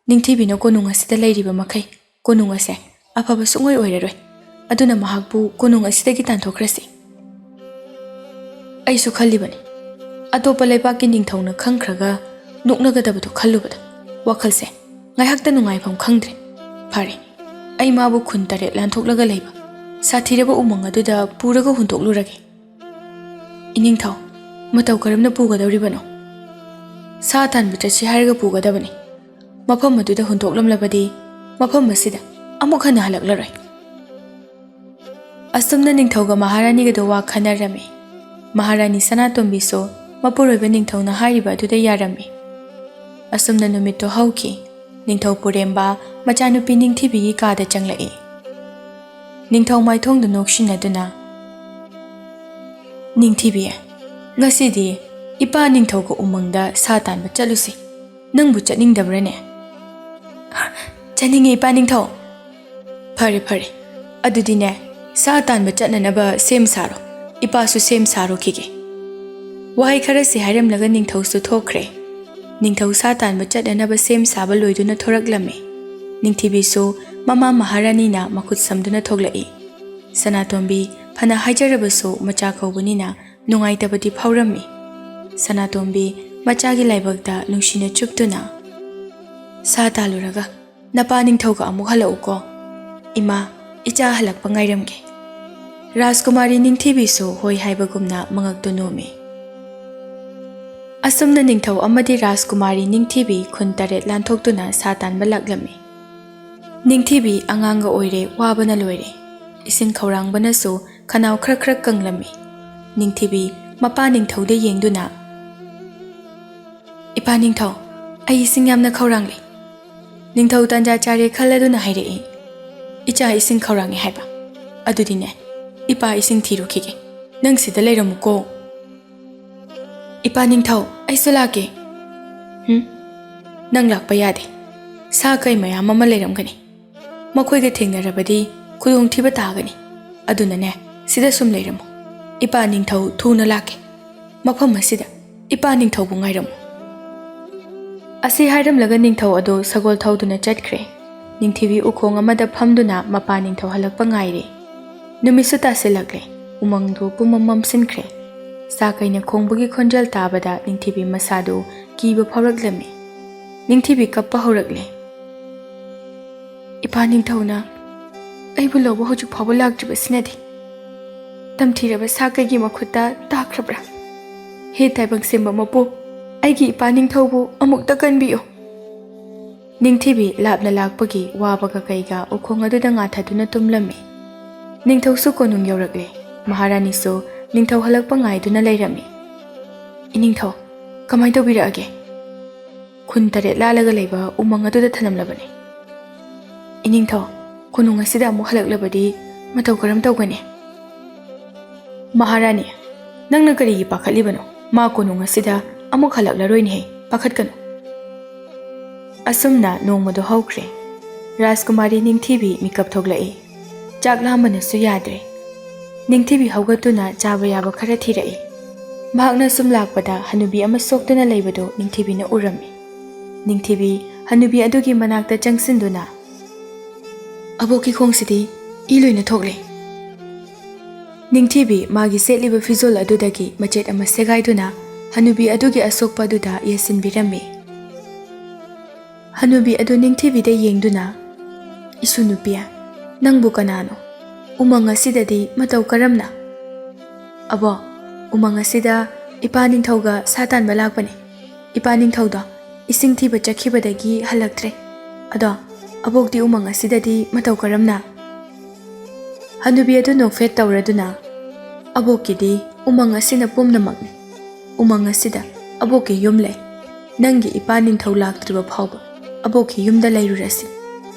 ꯅꯤꯡꯊꯤꯕꯤꯅ ꯀꯣꯅꯨꯡ ꯑꯁꯤꯗ ꯂꯩꯔꯤꯕ ꯃꯈꯩ ꯀꯣꯅꯨꯡ ꯑꯁꯦ ꯑꯐꯕ ꯁꯨꯡꯑꯣꯏ ꯑꯣꯏꯔꯔꯣꯏ꯫ ꯑꯗꯨꯅ ꯃꯍꯥꯛꯄꯨ ꯀꯣꯅꯨꯡ ꯑꯁꯤꯗꯒꯤ ꯇꯥꯟꯊꯣꯛꯈ꯭ꯔꯁꯤ"꯫ "ꯑꯩꯁꯨ ꯈꯜꯂꯤꯕꯅꯤ, ꯑꯇꯣꯞꯄ ꯂꯩꯕꯥꯛꯀꯤ ꯅꯤꯡꯊꯧꯅ ꯈꯪꯈ꯭ꯔꯒ ꯅꯣꯛꯅꯒꯗꯕꯗꯣ ꯈꯜꯂꯨꯕꯗ ꯋꯥꯈꯜꯁꯦ ꯉꯥꯏꯍꯥꯛꯇ ꯅꯨꯡꯉꯥꯏꯐꯝ ꯈꯪꯗ꯭ꯔꯦ꯫ ꯐꯔꯦ, ꯑꯩ ꯃꯥꯕꯨ ꯈꯨꯟ ꯇꯔꯦꯠ ꯂꯥꯟꯊꯣꯛꯂꯒ ꯂꯩꯕ ꯁꯥꯊꯤꯔꯕ ꯎꯃꯪ ꯑꯗꯨꯗ ꯄꯨꯔꯒ ꯍꯨꯟꯗꯣꯛꯂꯨꯔꯒꯦ"꯫ "ꯏꯅꯤꯡꯊꯧ, ꯃꯇꯧ ꯀꯔꯝꯅ ꯄꯨꯒꯗꯧꯔꯤꯕꯅꯣ? ꯁꯥ ꯇꯥꯟꯕ ꯆꯠꯁꯤ ꯍꯥꯏꯔꯒ ꯄꯨꯒꯗꯕꯅꯤ꯫ ꯃꯐꯝ ꯑꯗꯨꯗ ꯍꯨꯟꯗꯣꯛꯂꯝꯂꯕꯗꯤ ꯃꯐꯝ ꯑꯁꯤꯗ ꯑꯃꯨꯛ ꯍꯟꯅ ꯍꯜꯂꯛꯂꯔꯣꯏ"꯫ ꯑꯁꯨꯝꯅ ꯅꯤꯡꯊꯧꯒ ꯃꯍꯥꯔꯥꯅꯤꯒꯗꯣ ꯋꯥ ꯈꯟꯅꯔꯝꯃꯤ꯫ ꯃꯍꯥꯔꯥꯅꯤ ꯁꯅꯥꯇꯣꯝꯕꯤꯁꯨ ꯃꯄꯨꯔꯣꯏꯕ ꯅꯤꯡꯊꯧꯅ ꯍꯥꯏꯔꯤꯕ ꯑꯗꯨꯗ ꯌꯥꯔꯝꯃꯤ꯫ ꯑꯁꯨꯝꯅ ꯅꯨꯃꯤꯠꯇꯣ ꯍꯧꯈꯤ꯫ ꯅꯤꯡꯊꯧ ꯄꯨꯔꯦꯝꯕ ꯃꯆꯥꯅꯨꯄꯤ ꯅꯤꯡꯊꯤꯕꯤꯒꯤ ꯀꯥꯗ ꯆꯪꯂꯛꯏ꯫ ꯅꯤꯡꯊꯧ ꯃꯥꯏꯊꯣꯡꯗ ꯅꯣꯛꯁꯤꯟꯅꯗꯨꯅ, "ꯅꯤꯡꯊꯤꯕꯤ, ꯉꯁꯤꯗꯤ ꯏꯄꯥ ꯅꯤꯡꯊꯧꯒ ꯎꯃꯪꯗ ꯁꯥ ꯇꯥꯟꯕ ꯆꯠꯂꯨꯁꯤ꯫ ꯅꯪꯕꯨ ꯆꯠꯅꯤꯡꯗꯕ꯭ꯔꯅꯦ?" "ꯆꯠꯅꯤꯡꯉꯤ, ꯏꯄꯥ ꯅꯤꯡꯊꯧ"꯫ "ꯐꯔꯦ, ꯐꯔꯦ꯫ ꯑꯗꯨꯗꯤꯅꯦ, ꯁꯥ ꯇꯥꯟꯕ ꯆꯠꯅꯅꯕ ꯁꯦꯝ ꯁꯥꯔꯣ꯫ ꯏꯄꯥꯁꯨ ꯁꯦꯝ ꯁꯥꯔꯨꯈꯤꯒꯦ"꯫ ꯋꯥꯍꯩ ꯈꯔꯁꯤ ꯍꯥꯏꯔꯝꯂꯒ ꯅꯤꯡꯊꯧꯁꯨ ꯊꯣꯛꯈ꯭ꯔꯦ꯫ ꯅꯤꯡꯊꯧ ꯁꯥ ꯇꯥꯟꯕ ꯆꯠꯅꯅꯕ ꯁꯦꯝ ꯁꯥꯕ ꯂꯣꯏꯗꯨꯅ ꯊꯣꯔꯛꯂꯝꯃꯤ꯫ ꯅꯤꯡꯊꯤꯕꯤꯁꯨ ꯃꯃꯥ ꯃꯍꯥꯔꯥꯅꯤꯅ ꯃꯈꯨꯠ ꯁꯝꯗꯨꯅ ꯊꯣꯛꯂꯛꯏ꯫ ꯁꯅꯥꯇꯣꯝꯕꯤ ꯐꯅ ꯍꯥꯏꯖꯔꯕꯁꯨ ꯃꯆꯥ ꯀꯧꯕꯅꯤꯅ ꯅꯨꯡꯉꯥꯏꯇꯕꯗꯤ ꯐꯥꯎꯔꯝꯃꯤ꯫ ꯁꯅꯥꯇꯣꯝꯕꯤ ꯃꯆꯥꯒꯤ ꯂꯥꯏꯕꯛꯇ ꯅꯨꯡꯁꯤꯅ ꯆꯨꯞꯇꯨꯅ, "ꯁꯥ ꯇꯥꯜꯂꯨꯔꯒ ꯅꯄꯥ ꯅꯤꯡꯊꯧꯒ ꯑꯃꯨꯛ ꯍꯜꯂꯛꯎꯀꯣ꯫ ꯏꯃꯥ, ꯏꯆꯥ ꯍꯜꯂꯛꯄ ꯉꯥꯏꯔꯝꯒꯦ"꯫ ꯔꯥꯖꯀꯨꯃꯥꯔꯤ ꯅꯤꯡꯊꯤꯕꯤꯁꯨ ꯍꯣꯏ ꯍꯥꯏꯕꯒꯨꯝꯅ ꯃꯉꯛꯇꯨ ꯅꯣꯝꯃꯤ꯫ ꯑꯁꯨꯝꯅ ꯅꯤꯡꯊꯧ ꯑꯃꯗꯤ ꯔꯥꯖꯀꯨꯃꯥꯔꯤ ꯅꯤꯡꯊꯤꯕꯤ ꯈꯨꯟ ꯇꯔꯦꯠ ꯂꯥꯟꯊꯣꯛꯇꯨꯅ ꯁꯥ ꯇꯥꯟꯕ ꯂꯥꯛꯂꯝꯃꯤ꯫ ꯅꯤꯡꯊꯤꯕꯤ ꯑꯉꯥꯡꯒ ꯑꯣꯏꯔꯦ, ꯋꯥꯕꯅ ꯂꯣꯏꯔꯦ꯫ ꯏꯁꯤꯡ ꯈꯧꯔꯥꯡꯕꯅꯁꯨ ꯈꯅꯥꯎ ꯈꯔ ꯈꯔ ꯀꯪꯂꯝꯃꯤ꯫ ꯅꯤꯡꯊꯤꯕꯤ ꯃꯄꯥ ꯅꯤꯡꯊꯧꯗ ꯌꯦꯡꯗꯨꯅ, "ꯏꯄꯥ ꯅꯤꯡꯊꯧ, ꯑꯩ ꯏꯁꯤꯡ ꯌꯥꯝꯅ ꯈꯧꯔꯥꯡꯂꯦ"꯫ ꯅꯤꯡꯊꯧ ꯇꯥꯟꯖꯥ ꯆꯥꯔꯦ ꯈꯜꯂꯗꯨꯅ ꯍꯥꯏꯔꯛꯏ, "ꯏꯆꯥ ꯏꯁꯤꯡ ꯈꯧꯔꯥꯡꯉꯦ ꯍꯥꯏꯕ? ꯑꯗꯨꯗꯤꯅꯦ, ꯏꯄꯥ ꯏꯁꯤꯡ ꯊꯤꯔꯨꯈꯤꯒꯦ꯫ ꯅꯪ ꯁꯤꯗ ꯂꯩꯔꯝꯃꯨꯀꯣ"꯫ "ꯏꯄꯥ ꯅꯤꯡꯊꯧ, ꯑꯩꯁꯨ ꯂꯥꯛꯀꯦ"꯫ "ꯍꯨꯝ, "ꯅꯪ ꯂꯥꯛꯄ ꯌꯥꯗꯦ꯫ ꯁꯥ ꯀꯩ ꯃꯌꯥꯝ ꯑꯃ ꯂꯩꯔꯝꯒꯅꯤ꯫ ꯃꯈꯣꯏꯒ ꯊꯦꯡꯅꯔꯕꯗꯤ ꯈꯨꯗꯣꯡꯊꯤꯕ ꯇꯥꯒꯅꯤ꯫ ꯑꯗꯨꯅꯅꯦ, ꯁꯤꯗ ꯁꯨꯝ ꯂꯩꯔꯝꯃꯨ꯫ ꯏꯄꯥ ꯅꯤꯡꯊꯧ ꯊꯨꯅ ꯂꯥꯛꯀꯦ꯫ ꯃꯐꯝ ꯑꯁꯤꯗ ꯏꯄꯥ ꯅꯤꯡꯊꯧꯕꯨ ꯉꯥꯏꯔꯝꯃꯨ"꯫ ꯑꯁꯤ ꯍꯥꯏꯔꯝꯂꯒ ꯅꯤꯡꯊꯧ ꯑꯗꯨ ꯁꯒꯣꯜ ꯊꯧꯗꯨꯅ ꯆꯠꯈ꯭ꯔꯦ꯫ ꯅꯤꯡꯊꯤꯕꯤ ꯎꯈꯣꯡ ꯑꯃꯗ ꯐꯝꯗꯨꯅ ꯃꯄꯥ ꯅꯤꯡꯊꯧ ꯍꯜꯂꯛꯄ ꯉꯥꯏꯔꯦ꯫ ꯅꯨꯃꯤꯠꯁꯨ ꯇꯥꯁꯤꯜꯂꯛꯂꯦ꯫ ꯎꯃꯪꯗꯨ ꯄꯨꯝꯃꯝ ꯃꯝꯁꯤꯟꯈ꯭ꯔꯦ꯫ ꯁꯥ ꯀꯩꯅ ꯈꯣꯡꯕꯒꯤ ꯈꯣꯟꯖꯦꯜ ꯇꯥꯕꯗ ꯅꯤꯡꯊꯤꯕꯤ ꯃꯁꯥꯗꯨ ꯀꯤꯕ ꯐꯥꯎꯔꯛꯂꯝꯃꯤ꯫ ꯅꯤꯡꯊꯤꯕꯤ ꯀꯞꯄ ꯍꯧꯔꯛꯂꯦ꯫ "ꯏꯄꯥ ꯅꯤꯡꯊꯧꯅ ꯑꯩꯕꯨ ꯂꯧꯕ ꯍꯧꯖꯤꯛ ꯐꯥꯎꯕ ꯂꯥꯛꯇ꯭ꯔꯤꯕꯁꯤꯅꯗꯤ ꯇꯝꯊꯤꯔꯕ ꯁꯥ ꯀꯩꯒꯤ ꯃꯈꯨꯠꯇ ꯇꯥꯈ꯭ꯔꯕ꯭ꯔꯥ? ꯍꯦ ꯇꯥꯏꯕꯪ ꯁꯦꯝꯕ ꯃꯄꯨ, ꯑꯩꯒꯤ ꯏꯄꯥ ꯅꯤꯡꯊꯧꯕꯨ ꯑꯃꯨꯛꯇ ꯀꯟꯕꯤꯌꯨ"꯫ ꯅꯤꯡꯊꯤꯕꯤ ꯂꯥꯞꯅ ꯂꯥꯛꯄꯒꯤ ꯋꯥꯕꯒ ꯀꯩꯒ ꯎꯈꯣꯡ ꯑꯗꯨꯗ ꯉꯥꯊꯗꯨꯅ ꯇꯨꯝꯂꯝꯃꯤ꯫ ꯅꯤꯡꯊꯧꯁꯨ ꯀꯣꯅꯨꯡ ꯌꯧꯔꯛꯂꯦ꯫ ꯃꯍꯥꯔꯥꯅꯤꯁꯨ ꯅꯤꯡꯊꯧ ꯍꯜꯂꯛꯄ ꯉꯥꯏꯗꯨꯅ ꯂꯩꯔꯝꯃꯤ꯫ "ꯏꯅꯤꯡꯊꯧ, ꯀꯃꯥꯏ ꯇꯧꯕꯤꯔꯛꯑꯒꯦ?" "ꯈꯨꯟ ꯇꯔꯦꯠ ꯂꯥꯜꯂꯒ ꯂꯩꯕ ꯎꯃꯪ ꯑꯗꯨꯗ ꯊꯅꯝꯂꯕꯅꯤ"꯫ "ꯏꯅꯤꯡꯊꯧ, ꯀꯣꯅꯨꯡ ꯑꯁꯤꯗ ꯑꯃꯨꯛ ꯍꯜꯂꯛꯂꯕꯗꯤ ꯃꯇꯧ ꯀꯔꯝ ꯇꯧꯒꯅꯤ?" "ꯃꯍꯥꯔꯥꯅꯤ, ꯅꯪꯅ ꯀꯔꯤꯒꯤ ꯄꯥꯈꯠꯂꯤꯕꯅꯣ? ꯃꯥ ꯀꯣꯅꯨꯡ ꯑꯁꯤꯗ ꯑꯃꯨꯛ ꯍꯜꯂꯛꯂꯔꯣꯏꯅꯦꯍꯦ, ꯄꯥꯈꯠꯀꯅꯨ"꯫ ꯑꯁꯨꯝꯅ ꯅꯣꯡꯃꯗꯨ ꯍꯧꯈ꯭ꯔꯦ꯫ ꯔꯥꯖꯀꯨꯃꯥꯔꯤ ꯅꯤꯡꯊꯤꯕꯤ ꯃꯤꯀꯞ ꯊꯣꯛꯂꯛꯏ꯫ ꯆꯥꯛ ꯂꯥꯝꯕꯅꯁꯨ ꯌꯥꯗ꯭ꯔꯦ꯫ ꯅꯤꯡꯊꯤꯕꯤ ꯍꯧꯒꯠꯇꯨꯅ ꯆꯥꯕ ꯌꯥꯕ ꯈꯔ ꯊꯤꯔꯛꯏ꯫ ꯃꯍꯥꯛꯅ ꯁꯨꯝ ꯂꯥꯛꯄꯗ ꯍꯅꯨꯕꯤ ꯑꯃ ꯁꯣꯛꯇꯨꯅ ꯂꯩꯕꯗꯨ ꯅꯤꯡꯊꯤꯕꯤꯅ ꯎꯔꯝꯃꯤ꯫ ꯅꯤꯡꯊꯤꯕꯤ ꯍꯅꯨꯕꯤ ꯑꯗꯨꯒꯤ ꯃꯅꯥꯛꯇ ꯆꯪꯁꯤꯟꯗꯨꯅ, "ꯑꯕꯣꯛꯀꯤ ꯈꯣꯡꯁꯤꯗꯤ ꯏ ꯂꯣꯏꯅ ꯊꯣꯛꯂꯦ"꯫ ꯅꯤꯡꯊꯤꯕꯤ ꯃꯥꯒꯤ ꯁꯦꯠꯂꯤꯕ ꯐꯤꯖꯣꯜ ꯑꯗꯨꯗꯒꯤ ꯃꯆꯦꯠ ꯑꯃ ꯁꯦꯒꯥꯏꯗꯨꯅ ꯍꯅꯨꯕꯤ ꯑꯗꯨꯒꯤ ꯑꯁꯣꯛꯄ ꯑꯗꯨꯗ ꯌꯦꯠꯁꯤꯟꯕꯤꯔꯝꯃꯤ꯫ ꯍꯅꯨꯕꯤ ꯑꯗꯨ ꯅꯤꯡꯊꯤꯕꯤꯗ ꯌꯦꯡꯗꯨꯅ, "ꯏꯁꯨ ꯅꯨꯄꯤ, ꯅꯪꯕꯨ ꯀꯅꯥꯅꯣ? ꯎꯃꯪ ꯑꯁꯤꯗꯗꯤ ꯃꯇꯧ ꯀꯔꯝꯅ?" "ꯑꯕꯣꯛ, ꯎꯃꯪ ꯑꯁꯤꯗ ꯏꯄꯥ ꯅꯤꯡꯊꯧꯒ ꯁꯥ ꯇꯥꯟꯕ ꯂꯥꯛꯄꯅꯤ꯫ ꯏꯄꯥ ꯅꯤꯡꯊꯧꯗꯣ ꯏꯁꯤꯡ ꯊꯤꯕ ꯆꯠꯈꯤꯕꯗꯒꯤ ꯍꯜꯂꯛꯇ꯭ꯔꯦ꯫ ꯑꯗꯣ ꯑꯕꯣꯛꯇꯤ ꯎꯃꯪ ꯑꯁꯤꯗꯗꯤ ꯃꯇꯧ ꯀꯔꯝꯅ?" ꯍꯅꯨꯕꯤ ꯑꯗꯨ ꯅꯣꯛꯐꯦꯠ ꯇꯧꯔꯗꯨꯅ, "ꯑꯕꯣꯛꯀꯤꯗꯤ ꯎꯃꯪ ꯑꯁꯤꯅ ꯄꯨꯝꯅꯃꯛꯅꯤ꯫ ꯎꯃꯪ ꯑꯁꯤꯗ ꯑꯕꯣꯛꯀꯤ ꯌꯨꯝ ꯂꯩ꯫ ꯅꯪꯒꯤ ꯏꯄꯥ ꯅꯤꯡꯊꯧ ꯂꯥꯛꯇ꯭ꯔꯤꯕ ꯐꯥꯎꯕ ꯑꯕꯣꯛꯀꯤ ꯌꯨꯝꯗ ꯂꯩꯔꯨꯔꯁꯤ"꯫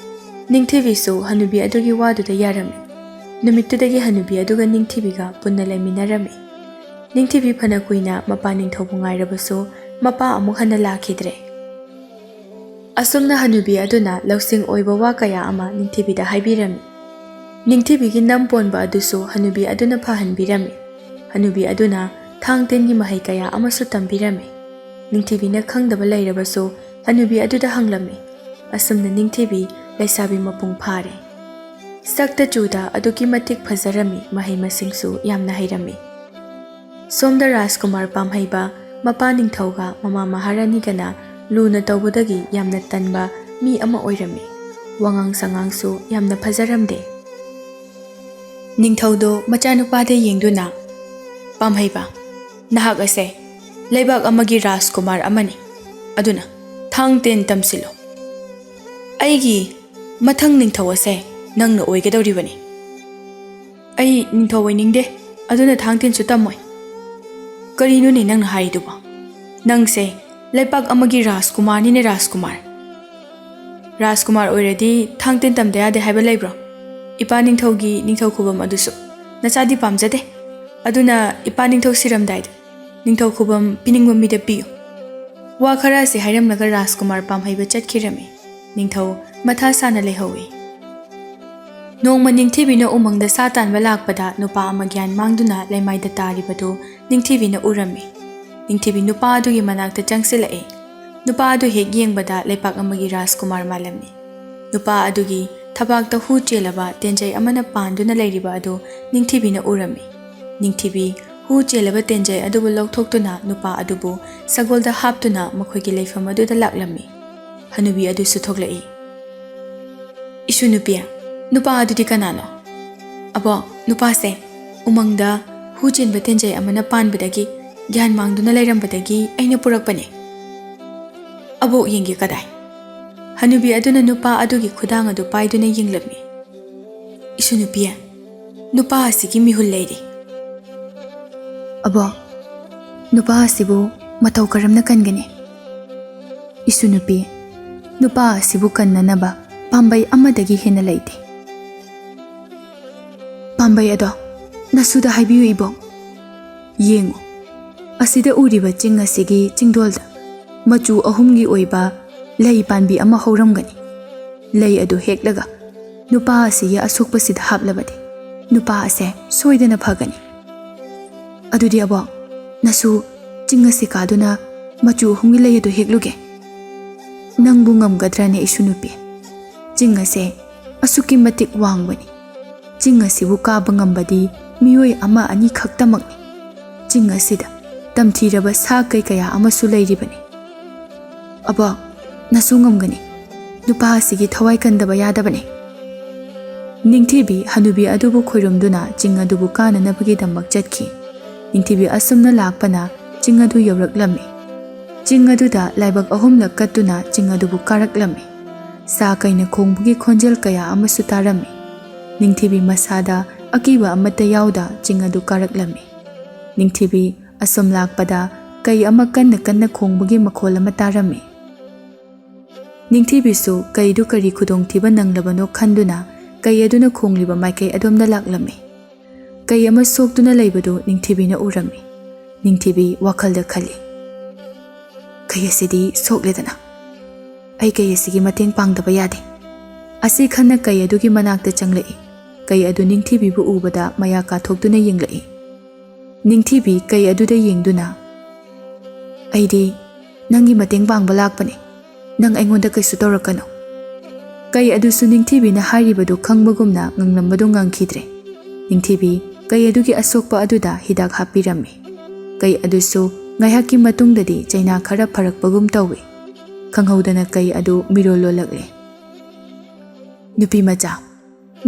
ꯅꯤꯡꯊꯤꯕꯤꯁꯨ ꯍꯅꯨꯕꯤ ꯑꯗꯨꯒꯤ ꯋꯥꯗꯨꯗ ꯌꯥꯔꯝꯃꯤ꯫ ꯅꯨꯃꯤꯠꯇꯨꯗꯒꯤ ꯍꯅꯨꯕꯤ ꯑꯗꯨꯒ ꯅꯤꯡꯊꯤꯕꯤꯒ ꯄꯨꯟꯅ ꯂꯩꯃꯤꯟꯅꯔꯝꯃꯤ꯫ ꯅꯤꯡꯊꯤꯕꯤ ꯐꯅ ꯀꯨꯏꯅ ꯃꯄꯥ ꯅꯤꯡꯊꯧꯕꯨ ꯉꯥꯏꯔꯕꯁꯨ ꯃꯄꯥ ꯑꯃꯨꯛ ꯍꯟꯅ ꯂꯥꯛꯈꯤꯗ꯭ꯔꯦ꯫ ꯑꯁꯨꯝꯅ ꯍꯅꯨꯕꯤ ꯑꯗꯨꯅ ꯂꯧꯁꯤꯡ ꯑꯣꯏꯕ ꯋꯥ ꯀꯌꯥ ꯑꯃ ꯅꯤꯡꯊꯤꯕꯤꯗ ꯍꯥꯏꯕꯤꯔꯝꯃꯤ꯫ ꯅꯤꯡꯊꯤꯕꯤꯒꯤ ꯅꯝ ꯄꯣꯟꯕ ꯑꯗꯨꯁꯨ ꯍꯅꯨꯕꯤ ꯑꯗꯨꯅ ꯐꯍꯟꯕꯤꯔꯝꯃꯤ꯫ ꯍꯅꯨꯕꯤ ꯑꯗꯨꯅ ꯊꯥꯡ ꯇꯤꯟꯒꯤ ꯃꯍꯩ ꯀꯌꯥ ꯑꯃꯁꯨ ꯇꯝꯕꯤꯔꯝꯃꯤ꯫ ꯅꯤꯡꯊꯤꯕꯤꯅ ꯈꯪꯗꯕ ꯂꯩꯔꯕꯁꯨ ꯍꯅꯨꯕꯤ ꯑꯗꯨꯗ ꯍꯪꯂꯝꯃꯤ꯫ ꯑꯁꯨꯝꯅ ꯅꯤꯡꯊꯤꯕꯤ ꯂꯩꯁꯥꯕꯤ ꯃꯄꯨꯡ ꯐꯥꯔꯦ꯫ ꯁꯛꯇ ꯆꯨꯗ ꯑꯗꯨꯛꯀꯤ ꯃꯇꯤꯛ ꯐꯖꯔꯝꯃꯤ, ꯃꯍꯩ ꯃꯁꯤꯡꯁꯨ ꯌꯥꯝꯅ ꯍꯩꯔꯝꯃꯤ꯫ ꯁꯣꯝꯗ ꯔꯥꯖꯀꯨꯃꯥꯔ ꯄꯥꯝꯍꯩꯕ ꯃꯄꯥ ꯅꯤꯡꯊꯧꯒ ꯃꯃꯥ ꯃꯍꯥꯔꯥꯅꯤꯒꯅ ꯂꯨꯅ ꯇꯧꯕꯗꯒꯤ ꯌꯥꯝꯅ ꯇꯟꯕ ꯃꯤ ꯑꯃ ꯑꯣꯏꯔꯝꯃꯤ꯫ ꯋꯥꯉꯥꯡ ꯁꯉꯥꯡꯁꯨ ꯌꯥꯝꯅ ꯐꯖꯔꯝꯗꯦ꯫ ꯅꯤꯡꯊꯧꯗꯣ ꯃꯆꯥꯅꯨꯄꯥꯗ ꯌꯦꯡꯗꯨꯅ, "ꯄꯥꯝꯍꯩꯕ, ꯅꯍꯥꯛ ꯑꯁꯦ ꯂꯩꯕꯥꯛ ꯑꯃꯒꯤ ꯔꯥꯖꯀꯨꯃꯥꯔ ꯑꯃꯅꯤ꯫ ꯑꯗꯨꯅ ꯊꯥꯡ ꯇꯦꯟ ꯇꯝꯁꯤꯜꯂꯨ꯫ ꯑꯩꯒꯤ ꯃꯊꯪ ꯅꯤꯡꯊꯧ ꯑꯁꯦ ꯅꯪꯅ ꯑꯣꯏꯒꯗꯧꯔꯤꯕꯅꯤ꯫" "ꯑꯩ ꯅꯤꯡꯊꯧ ꯑꯣꯏꯅꯤꯡꯗꯦ, ꯑꯗꯨꯅ ꯊꯥꯡ ꯇꯦꯟꯁꯨ ꯇꯝꯃꯣꯏ꯫" "ꯀꯔꯤꯅꯣꯅꯦ ꯅꯪꯅ ꯍꯥꯏꯔꯤꯗꯨꯕꯣ? ꯅꯪꯁꯦ ꯂꯩꯄꯥꯛ ꯑꯃꯒꯤ ꯔꯥꯖꯀꯨꯃꯥꯔꯅꯤꯅꯦ, ꯔꯥꯖꯀꯨꯃꯥꯔ꯫ ꯔꯥꯖꯀꯨꯃꯥꯔ ꯑꯣꯏꯔꯗꯤ ꯊꯥꯡ ꯇꯦꯟ ꯇꯝꯗ ꯌꯥꯗꯦ ꯍꯥꯏꯕ ꯂꯩꯕ꯭ꯔꯣ? ꯏꯄꯥ ꯅꯤꯡꯊꯧꯒꯤ ꯅꯤꯡꯊꯧ ꯈꯨꯕꯝ ꯑꯗꯨꯁꯨ ꯅꯆꯥꯗꯤ ꯄꯥꯝꯖꯗꯦ꯫ ꯑꯗꯨꯅ ꯏꯄꯥ ꯅꯤꯡꯊꯧ ꯁꯤꯔꯝꯗꯥꯏꯗ ꯅꯤꯡꯊꯧ ꯈꯨꯕꯝ ꯄꯤꯅꯤꯡꯕ ꯃꯤꯗ ꯄꯤꯌꯨ꯫" ꯋꯥ ꯈꯔ ꯑꯁꯤ ꯍꯥꯏꯔꯝꯂꯒ ꯔꯥꯖꯀꯨꯃꯥꯔ ꯄꯥꯝꯍꯩꯕ ꯆꯠꯈꯤꯔꯝꯃꯤ꯫ ꯅꯤꯡꯊꯧ ꯃꯊꯥ ꯁꯥꯅ ꯂꯩꯍꯧꯏ꯫ ꯅꯣꯡꯃ ꯅꯤꯡꯊꯤꯕꯤꯅ ꯎꯃꯪꯗ ꯁꯥ ꯇꯥꯟꯕ ꯂꯥꯛꯄꯗ ꯅꯨꯄꯥ ꯑꯃ ꯒ꯭ꯌꯥꯟ ꯃꯥꯡꯗꯨꯅ ꯂꯩꯃꯥꯏꯗ ꯇꯥꯔꯤꯕꯗꯨ ꯅꯤꯡꯊꯤꯕꯤꯅ ꯎꯔꯝꯃꯤ꯫ ꯅꯤꯡꯊꯤꯕꯤ ꯅꯨꯄꯥ ꯑꯗꯨꯒꯤ ꯃꯅꯥꯛꯇ ꯆꯪꯁꯤꯜꯂꯛꯏ꯫ ꯅꯨꯄꯥ ꯑꯗꯨ ꯍꯦꯛ ꯌꯦꯡꯕꯗ ꯂꯩꯄꯥꯛ ꯑꯃꯒꯤ ꯔꯥꯖꯀꯨꯃꯥꯔ ꯃꯥꯜꯂꯝꯃꯤ꯫ ꯅꯨꯄꯥ ꯑꯗꯨꯒꯤ ꯊꯕꯥꯛꯇ ꯍꯨ ꯆꯦꯜꯂꯕ ꯇꯦꯟꯖꯩ ꯑꯃꯅ ꯄꯥꯟꯗꯨꯅ ꯂꯩꯔꯤꯕ ꯑꯗꯨ ꯅꯤꯡꯊꯤꯕꯤꯅ ꯎꯔꯝꯃꯤ꯫ ꯅꯤꯡꯊꯤꯕꯤ ꯍꯨ ꯆꯦꯜꯂꯕ ꯇꯦꯟꯖꯩ ꯑꯗꯨꯕꯨ ꯂꯧꯊꯣꯛꯇꯨꯅ ꯅꯨꯄꯥ ꯑꯗꯨꯕꯨ ꯁꯒꯣꯜꯗ ꯍꯥꯞꯇꯨꯅ ꯃꯈꯣꯏꯒꯤ ꯂꯩꯐꯝ ꯑꯗꯨꯗ ꯂꯥꯛꯂꯝꯃꯤ꯫ ꯍꯅꯨꯕꯤ ꯑꯗꯨꯁꯨ ꯊꯣꯛꯂꯛꯏ꯫ "ꯏꯁꯨ ꯅꯨꯄꯤ, ꯅꯨꯄꯥ ꯑꯗꯨꯗꯤ ꯀꯅꯥꯅꯣ?" "ꯑꯕꯣꯛ, ꯅꯨꯄꯥꯁꯦ ꯎꯃꯪꯗ ꯍꯨ ꯆꯦꯟꯕ ꯇꯦꯟꯖꯩ ꯑꯃꯅ ꯄꯥꯟꯕꯗꯒꯤ ꯒ꯭ꯌꯥꯟ ꯃꯥꯡꯗꯨꯅ ꯂꯩꯔꯝꯕꯗꯒꯤ ꯑꯩꯅ ꯄꯨꯔꯛꯄꯅꯦ꯫" "ꯑꯕꯣꯛ, ꯌꯦꯡꯒꯦ ꯀꯗꯥꯏ?" ꯍꯅꯨꯕꯤ ꯑꯗꯨꯅ ꯅꯨꯄꯥ ꯑꯗꯨꯒꯤ ꯈꯨꯗꯥꯡ ꯑꯗꯨ ꯄꯥꯏꯗꯨꯅ ꯌꯦꯡꯂꯝꯃꯤ꯫ "ꯏꯁꯨ ꯅꯨꯄꯤ, ꯅꯨꯄꯥ ꯑꯁꯤꯒꯤ ꯃꯤꯍꯨꯜ ꯂꯩꯔꯤ꯫" "ꯑꯕꯣꯛ, ꯅꯨꯄꯥ ꯑꯁꯤꯕꯨ ꯃꯇꯧ ꯀꯔꯝꯅ ꯀꯟꯒꯅꯤ?" "ꯏꯁꯨ ꯅꯨꯄꯤ, ꯅꯨꯄꯥ ꯑꯁꯤꯕꯨ ꯀꯟꯅꯅꯕ ꯄꯥꯝꯕꯩ ꯑꯃꯗꯒꯤ ꯍꯦꯟꯅ ꯂꯩꯇꯦ꯫" "ꯄꯥꯝꯕꯩ ꯑꯗꯣ ꯅꯁꯨꯗ ꯍꯥꯏꯕꯤꯌꯨ ꯏꯕꯣꯛ꯫ ꯌꯦꯡꯉꯨ, ꯑꯁꯤꯗ ꯎꯔꯤꯕ ꯆꯤꯡ ꯑꯁꯤꯒꯤ ꯆꯤꯡꯗꯣꯜꯗ ꯃꯆꯨ ꯑꯍꯨꯝꯒꯤ ꯑꯣꯏꯕ ꯂꯩ ꯄꯥꯟꯕꯤ ꯑꯃ ꯍꯧꯔꯝꯒꯅꯤ꯫ ꯂꯩ ꯑꯗꯨ ꯍꯦꯛꯂꯒ ꯅꯨꯄꯥ ꯑꯁꯤꯒꯤ ꯑꯁꯣꯛꯄꯁꯤꯗ ꯍꯥꯞꯂꯕꯗꯤ ꯅꯨꯄꯥ ꯑꯁꯦ ꯁꯣꯏꯗꯅ ꯐꯒꯅꯤ꯫ "ꯑꯗꯨꯗꯤ ꯑꯕꯣꯛ, ꯅꯁꯨ ꯆꯤꯡ ꯑꯁꯤ ꯀꯥꯗꯨꯅ ꯃꯆꯨ ꯑꯍꯨꯝꯒꯤ ꯂꯩ ꯑꯗꯨ ꯍꯦꯛꯂꯨꯒꯦ꯫ ꯅꯪꯕꯨ ꯉꯝꯒꯗ꯭ꯔꯅꯦ, ꯏꯁꯨ ꯅꯨꯄꯤ? ꯆꯤꯡ ꯑꯁꯦ ꯑꯁꯨꯛꯀꯤ ꯃꯇꯤꯛ ꯋꯥꯡꯕꯅꯤ꯫ ꯆꯤꯡ ꯑꯁꯤꯕꯨ ꯀꯥꯕ ꯉꯝꯕꯗꯤ ꯃꯤꯑꯣꯏ ꯑꯃ ꯑꯅꯤ ꯈꯛꯇꯃꯛꯅꯤ꯫ ꯆꯤꯡ ꯑꯁꯤꯗ ꯇꯝꯊꯤꯔꯕ ꯁꯥ ꯀꯩ ꯀꯌꯥ ꯑꯃꯁꯨ ꯂꯩꯔꯤꯕꯅꯤ꯫ ꯑꯕꯣꯛ, ꯅꯁꯨ ꯉꯝꯒꯅꯤ꯫ ꯅꯨꯄꯥ ꯑꯁꯤꯒꯤ ꯊꯋꯥꯏ ꯀꯟꯗꯕ ꯌꯥꯗꯕꯅꯤ꯫" ꯅꯤꯡꯊꯤꯕꯤ ꯍꯅꯨꯕꯤ ꯑꯗꯨꯕꯨ ꯈꯣꯏꯔꯨꯝꯗꯨꯅ ꯆꯤꯡ ꯑꯗꯨꯕꯨ ꯀꯥꯅꯅꯕꯒꯤꯗꯃꯛ ꯆꯠꯈꯤ꯫ ꯅꯤꯡꯊꯤꯕꯤ ꯑꯁꯨꯝꯅ ꯂꯥꯛꯄꯅ ꯆꯤꯡ ꯑꯗꯨ ꯌꯧꯔꯛꯂꯝꯃꯤ꯫ ꯆꯤꯡ ꯑꯗꯨꯗ ꯂꯥꯏꯕꯛ ꯑꯍꯨꯝꯂꯛ ꯀꯠꯇꯨꯅ ꯆꯤꯡ ꯑꯗꯨꯕꯨ ꯀꯥꯔꯛꯂꯝꯃꯤ꯫ ꯁꯥ ꯀꯩꯅ ꯈꯣꯡꯕꯒꯤ ꯈꯣꯟꯖꯦꯜ ꯀꯌꯥ ꯑꯃꯁꯨ ꯇꯥꯔꯝꯃꯤ꯫ ꯅꯤꯡꯊꯤꯕꯤ ꯃꯁꯥꯗ ꯑꯀꯤꯕ ꯑꯃꯠꯇ ꯌꯥꯎꯗ ꯆꯤꯡ ꯑꯗꯨ ꯀꯥꯔꯛꯂꯝꯃꯤ꯫ ꯅꯤꯡꯊꯤꯕꯤ ꯑꯁꯨꯝ ꯂꯥꯛꯄꯗ ꯀꯩ ꯑꯃ ꯀꯟꯅ ꯀꯟꯅ ꯈꯣꯡꯕꯒꯤ ꯃꯈꯣꯜ ꯑꯃ ꯇꯥꯔꯝꯃꯤ꯫ ꯅꯤꯡꯊꯤꯕꯤꯁꯨ ꯀꯩꯗꯨ ꯀꯔꯤ ꯈꯨꯗꯣꯡꯊꯤꯕ ꯅꯪꯂꯕꯅꯣ ꯈꯟꯗꯨꯅ ꯀꯩ ꯑꯗꯨꯅ ꯈꯣꯡꯂꯤꯕ ꯃꯥꯏꯀꯩ ꯑꯗꯣꯝꯗ ꯂꯥꯛꯂꯝꯃꯤ꯫ ꯀꯩ ꯑꯃ ꯁꯣꯛꯇꯨꯅ ꯂꯩꯕꯗꯨ ꯅꯤꯡꯊꯤꯕꯤꯅ ꯎꯔꯝꯃꯤ꯫ ꯅꯤꯡꯊꯤꯕꯤ ꯋꯥꯈꯜꯗ ꯈꯜꯂꯤ, "ꯀꯩ ꯑꯁꯤꯗꯤ ꯁꯣꯛꯂꯦꯗꯅ꯫ ꯑꯩ ꯀꯩ ꯑꯁꯤꯒꯤ ꯃꯇꯦꯡ ꯄꯥꯡꯗꯕ ꯌꯥꯗꯦ꯫" ꯑꯁꯤ ꯈꯟꯅ ꯀꯩ ꯑꯗꯨꯒꯤ ꯃꯅꯥꯛꯇ ꯆꯪꯂꯛꯏ꯫ ꯀꯩ ꯑꯗꯨ ꯅꯤꯡꯊꯤꯕꯤꯕꯨ ꯎꯕꯗ ꯃꯌꯥ ꯀꯥꯊꯣꯛꯇꯨꯅ ꯌꯦꯡꯂꯛꯏ꯫ ꯅꯤꯡꯊꯤꯕꯤ ꯀꯩ ꯑꯗꯨꯗ ꯌꯦꯡꯗꯨꯅ, "ꯑꯩꯗꯤ ꯅꯪꯒꯤ ꯃꯇꯦꯡ ꯄꯥꯡꯕ ꯂꯥꯛꯄꯅꯦ꯫ ꯅꯪ ꯑꯩꯉꯣꯟꯗ ꯀꯩꯁꯨ ꯇꯧꯔꯛꯀꯅꯨ꯫" ꯀꯩ ꯑꯗꯨꯁꯨ ꯅꯤꯡꯊꯤꯕꯤꯅ ꯍꯥꯏꯔꯤꯕꯗꯨ ꯈꯪꯕꯒꯨꯝꯅ ꯉꯪꯂꯝꯕꯗꯨ ꯉꯪꯈꯤꯗ꯭ꯔꯦ꯫ ꯅꯤꯡꯊꯤꯕꯤ ꯀꯩ ꯑꯗꯨꯒꯤ ꯑꯁꯣꯛꯄ ꯑꯗꯨꯗ ꯍꯤꯗꯥꯛ ꯍꯥꯞꯄꯤꯔꯝꯃꯤ꯫ ꯀꯩ ꯑꯗꯨꯁꯨ ꯉꯥꯏꯍꯥꯛꯀꯤ ꯃꯇꯨꯡꯗꯗꯤ ꯆꯩꯅꯥ ꯈꯔ ꯐꯔꯛꯄꯒꯨꯝ ꯇꯧꯏ꯫ ꯈꯪꯍꯧꯗꯅ ꯀꯩ ꯑꯗꯨ ꯃꯤꯔꯣꯜ ꯂꯣꯜꯂꯛꯂꯦ꯫ "ꯅꯨꯄꯤ ꯃꯆꯥ,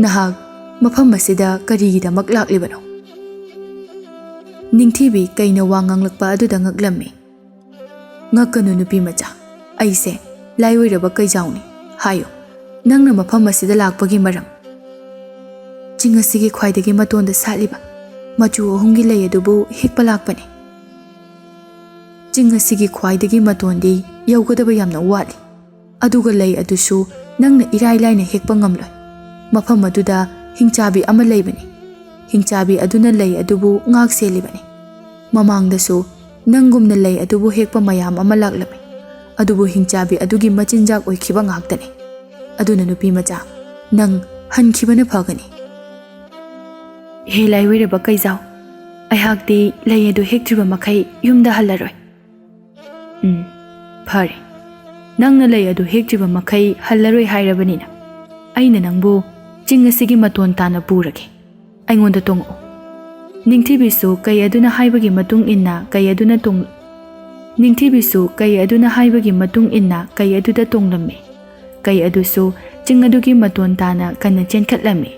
ꯅꯍꯥꯛ ꯃꯐꯝ ꯑꯁꯤꯗ ꯀꯔꯤꯒꯤꯗꯃꯛ ꯂꯥꯛꯂꯤꯕꯅꯣ?" ꯅꯤꯡꯊꯤꯕꯤ ꯀꯩꯅ ꯋꯥ ꯉꯥꯡꯂꯛꯄ ꯑꯗꯨꯗ ꯉꯛꯂꯝꯃꯤ꯫ "ꯉꯛꯀꯅꯨ ꯅꯨꯄꯤ ꯃꯆꯥ, ꯑꯩꯁꯦ ꯂꯥꯏꯑꯣꯏꯔꯕ ꯀꯩꯖꯥꯎꯅꯤ꯫ ꯍꯥꯏꯌꯨ, ꯅꯪꯅ ꯃꯐꯝ ꯑꯁꯤꯗ ꯂꯥꯛꯄꯒꯤ ꯃꯔꯝ?" "ꯆꯤꯡ ꯑꯁꯤꯒꯤ ꯈ꯭ꯋꯥꯏꯗꯒꯤ ꯃꯇꯣꯟꯗ ꯁꯥꯠꯂꯤꯕ ꯃꯆꯨ ꯑꯍꯨꯝꯒꯤ ꯂꯩ ꯑꯗꯨꯕꯨ ꯍꯦꯛꯄ ꯂꯥꯛꯄꯅꯤ꯫" "ꯆꯤꯡ ꯑꯁꯤꯒꯤ ꯈ꯭ꯋꯥꯏꯗꯒꯤ ꯃꯇꯣꯟꯗꯤ ꯌꯧꯒꯗꯕ ꯌꯥꯝꯅ ꯋꯥꯠꯂꯤ꯫ ꯑꯗꯨꯒ ꯂꯩ ꯑꯗꯨꯁꯨ ꯅꯪꯅ ꯏꯔꯥꯏ ꯂꯥꯏꯅ ꯍꯦꯛꯄ ꯉꯝꯂꯣꯏ꯫ ꯃꯐꯝ ꯑꯗꯨꯗ ꯍꯤꯡꯆꯥꯕꯤ ꯑꯃ ꯂꯩꯕꯅꯤ꯫ ꯍꯤꯡꯆꯥꯕꯤ ꯑꯗꯨꯅ ꯂꯩ ꯑꯗꯨꯕꯨ ꯉꯥꯛ ꯁꯦꯜꯂꯤꯕꯅꯤ꯫ ꯃꯃꯥꯡꯗꯁꯨ ꯅꯪꯒꯨꯝꯅ ꯂꯩ ꯑꯗꯨꯕꯨ ꯍꯦꯛꯄ ꯃꯌꯥꯝ ꯑꯃ ꯂꯥꯛꯂꯝꯃꯤ꯫ ꯑꯗꯨꯕꯨ ꯍꯤꯡꯆꯥꯕꯤ ꯑꯗꯨꯒꯤ ꯃꯆꯤꯟꯖꯥꯛ ꯑꯣꯏꯈꯤꯕ ꯉꯥꯛꯇꯅꯤ꯫ ꯑꯗꯨꯅ ꯅꯨꯄꯤ ꯃꯆꯥ, ꯅꯪ ꯍꯟꯈꯤꯕꯅ ꯐꯒꯅꯤ꯫ ꯍꯦ ꯂꯥꯏꯑꯣꯏꯔꯕ ꯀꯩꯖꯥꯎ, ꯑꯩꯍꯥꯛꯇꯤ ꯂꯩ ꯑꯗꯨ ꯍꯦꯛꯇ꯭ꯔꯤꯕ ꯃꯈꯩ ꯌꯨꯝꯗ ꯍꯜꯂꯔꯣꯏ꯫ ꯎꯝ, ꯐꯔꯦ꯫ ꯅꯪꯅ ꯂꯩ ꯑꯗꯨ ꯍꯦꯛꯇ꯭ꯔꯤꯕ ꯃꯈꯩ ꯍꯜꯂꯔꯣꯏ ꯍꯥꯏꯔꯕꯅꯤꯅ, ꯑꯩꯅ ꯅꯪꯕꯨ ꯆꯤꯡ ꯑꯁꯤꯒꯤ ꯃꯇꯣꯟ ꯇꯥꯅ ꯄꯨꯔꯒꯦ꯫ ꯑꯩꯉꯣꯟꯗ ꯇꯣꯡꯉꯛꯎ꯫ ꯅꯤꯡꯊꯤꯕꯤꯁꯨ ꯀꯩ ꯑꯗꯨꯅ ꯍꯥꯏꯕꯒꯤ ꯃꯇꯨꯡ ꯏꯟꯅ ꯀꯩ ꯑꯗꯨꯅ ꯇꯣꯡ-, ꯅꯤꯡꯊꯤꯕꯤꯁꯨ ꯀꯩ ꯑꯗꯨꯅ ꯍꯥꯏꯕꯒꯤ ꯃꯇꯨꯡ ꯏꯟꯅ ꯀꯩ ꯑꯗꯨꯗ ꯇꯣꯡꯂꯝꯃꯤ꯫ ꯀꯩ ꯑꯗꯨꯁꯨ ꯆꯤꯡ ꯑꯗꯨꯒꯤ ꯃꯇꯣꯟ ꯇꯥꯅ ꯀꯟꯅ ꯆꯦꯟꯈꯠꯂꯝꯃꯤ꯫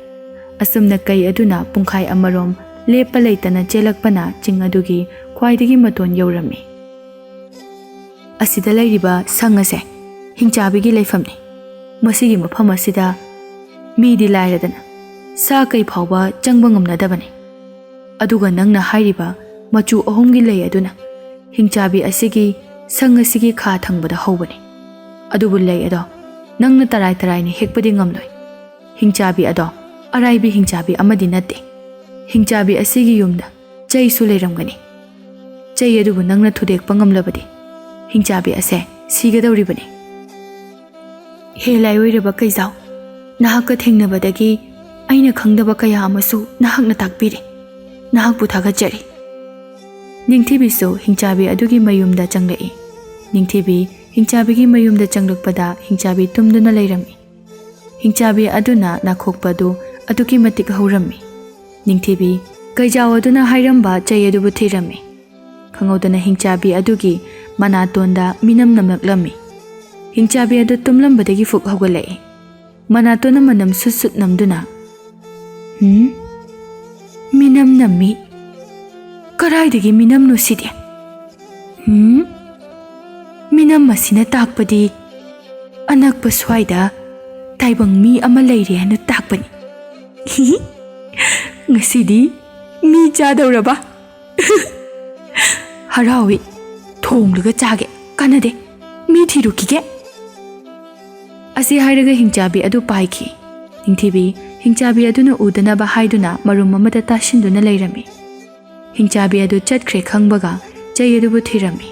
ꯑꯁꯨꯝꯅ ꯀꯩ ꯑꯗꯨꯅ ꯄꯨꯡꯈꯥꯏ ꯑꯃꯔꯣꯝ ꯂꯦꯞꯄ ꯂꯩꯇꯅ ꯆꯦꯜꯂꯛꯄꯅ ꯆꯤꯡ ꯑꯗꯨꯒꯤ ꯈ꯭ꯋꯥꯏꯗꯒꯤ ꯃꯇꯣꯟ ꯌꯧꯔꯝꯃꯤ꯫ ꯑꯁꯤꯗ ꯂꯩꯔꯤꯕ ꯁꯪ ꯑꯁꯦ ꯍꯤꯡꯆꯥꯕꯤꯒꯤ ꯂꯩꯐꯝꯅꯤ꯫ ꯃꯁꯤꯒꯤ ꯃꯐꯝ ꯑꯁꯤꯗ ꯃꯤꯗꯤ ꯂꯥꯏꯔꯗꯅ ꯁꯥ ꯀꯩ ꯐꯥꯎꯕ ꯆꯪꯕ ꯉꯝꯅꯗꯕꯅꯤ꯫ ꯑꯗꯨꯒ ꯅꯪꯅ ꯍꯥꯏꯔꯤꯕ ꯃꯆꯨ ꯑꯍꯨꯝꯒꯤ ꯂꯩ ꯑꯗꯨꯅ ꯍꯤꯡꯆꯥꯕꯤ ꯑꯁꯤꯒꯤ ꯁꯪ ꯑꯁꯤꯒꯤ ꯈꯥ ꯊꯪꯕꯗ ꯍꯧꯕꯅꯤ꯫ ꯑꯗꯨꯕꯨ ꯂꯩ ꯑꯗꯣ ꯅꯪꯅ ꯇꯔꯥꯏ ꯇꯔꯥꯏꯅ ꯍꯦꯛꯄꯗꯤ ꯉꯝꯂꯣꯏ꯫ ꯍꯤꯡꯆꯥꯕꯤ ꯑꯗꯣ ꯑꯔꯥꯏꯕꯤ ꯍꯤꯡꯆꯥꯕꯤ ꯑꯃꯗꯤ ꯅꯠꯇꯦ꯫ ꯍꯤꯡꯆꯥꯕꯤ ꯑꯁꯤꯒꯤ ꯌꯨꯝꯗ ꯆꯩꯁꯨ ꯂꯩꯔꯝꯒꯅꯤ꯫ ꯆꯩ ꯑꯗꯨꯕꯨ ꯅꯪꯅ ꯊꯨꯗꯦꯛꯄ ꯉꯝꯂꯕꯗꯤ ꯍꯤꯡꯆꯥꯕꯤ ꯑꯁꯦ ꯁꯤꯒꯗꯧꯔꯤꯕꯅꯤ꯫ ꯍꯦ ꯂꯥꯏꯑꯣꯏꯔꯕ ꯀꯩꯖꯥꯎ, ꯅꯍꯥꯛꯀ ꯊꯦꯡꯅꯕꯗꯒꯤ ꯑꯩꯅ ꯈꯪꯗꯕ ꯀꯌꯥ ꯑꯃꯁꯨ ꯅꯍꯥꯛꯅ ꯇꯥꯛꯄꯤꯔꯦ꯫ ꯅꯍꯥꯛꯄꯨ ꯊꯥꯒꯠꯆꯔꯤ꯫ ꯅꯤꯡꯊꯤꯕꯤꯁꯨ ꯍꯤꯡꯆꯥꯕꯤ ꯑꯗꯨꯒꯤ ꯃꯌꯨꯝꯗ ꯆꯪꯂꯛꯏ꯫ ꯅꯤꯡꯊꯤꯕꯤ ꯍꯤꯡꯆꯥꯕꯤꯒꯤ ꯃꯌꯨꯝꯗ ꯆꯪꯂꯛꯄꯗ ꯍꯤꯡꯆꯥꯕꯤ ꯇꯨꯝꯗꯨꯅ ꯂꯩꯔꯝꯃꯤ꯫ ꯍꯤꯡꯆꯥꯕꯤ ꯑꯗꯨꯅ ꯅꯥꯈꯣꯛꯄ ꯑꯗꯨ ꯑꯗꯨꯛꯀꯤ ꯃꯇꯤꯛ ꯍꯧꯔꯝꯃꯤ꯫ ꯅꯤꯡꯊꯤꯕꯤ ꯀꯩꯖꯥꯎ ꯑꯗꯨꯅ ꯍꯥꯏꯔꯝꯕ ꯆꯩ ꯑꯗꯨꯕꯨ ꯊꯤꯔꯝꯃꯤ꯫ ꯈꯪꯍꯧꯗꯅ ꯍꯤꯡꯆꯥꯕꯤ ꯑꯗꯨꯒꯤ ꯃꯅꯥꯇꯣꯟꯗ ꯃꯤꯅꯝ ꯅꯝꯂꯛꯂꯝꯃꯤ꯫ ꯍꯤꯡꯆꯥꯕꯤ ꯑꯗꯨ ꯇꯨꯝꯂꯝꯕꯗꯒꯤ ꯐꯨꯛ ꯍꯧꯒꯠꯂꯛꯏ꯫ ꯃꯅꯥꯇꯣꯟꯅ ꯃꯅꯝ ꯁꯨꯠ ꯁꯨꯠ ꯅꯝꯗꯨꯅ, "ꯍꯨꯝ? ꯃꯤꯅꯝ ꯅꯝꯃꯤ꯫ ꯀꯗꯥꯏꯗꯒꯤ ꯃꯤꯅꯝꯅꯣ ꯁꯤꯗꯤ? ꯍꯨꯝ? ꯃꯤꯅꯝ ꯑꯁꯤꯅ ꯇꯥꯛꯄꯗꯤ ꯑꯅꯛꯄ ꯁ꯭ꯋꯥꯏꯗ ꯇꯥꯏꯕꯪ ꯃꯤ ꯑꯃ ꯂꯩꯔꯦ ꯍꯥꯏꯅ ꯇꯥꯛꯄꯅꯤ꯫ ꯉꯁꯤꯗꯤ ꯃꯤ ꯆꯥꯗꯧꯔꯕ? ꯍꯔꯥꯎꯏ꯫ ꯊꯣꯡꯂꯒ ꯆꯥꯒꯦ꯫ ꯀꯥꯟꯅꯗꯦ꯫ ꯃꯤ ꯊꯤꯔꯨꯈꯤꯒꯦ꯫" ꯑꯁꯤ ꯍꯥꯏꯔꯒ ꯍꯤꯡꯆꯥꯕꯤ ꯑꯗꯨ ꯄꯥꯏꯈꯤ꯫ ꯅꯤꯡꯊꯤꯕꯤ ꯍꯤꯡꯆꯥꯕꯤ ꯑꯗꯨꯅ ꯎꯗꯅꯕ ꯍꯥꯏꯗꯨꯅ ꯃꯔꯨꯝ ꯑꯃꯗ ꯇꯥꯁꯤꯟꯗꯨꯅ ꯂꯩꯔꯝꯃꯤ꯫ ꯍꯤꯡꯆꯥꯕꯤ ꯑꯗꯨ ꯆꯠꯈ꯭ꯔꯦ ꯈꯪꯕꯒ ꯆꯩ ꯑꯗꯨꯕꯨ ꯊꯤꯔꯝꯃꯤ꯫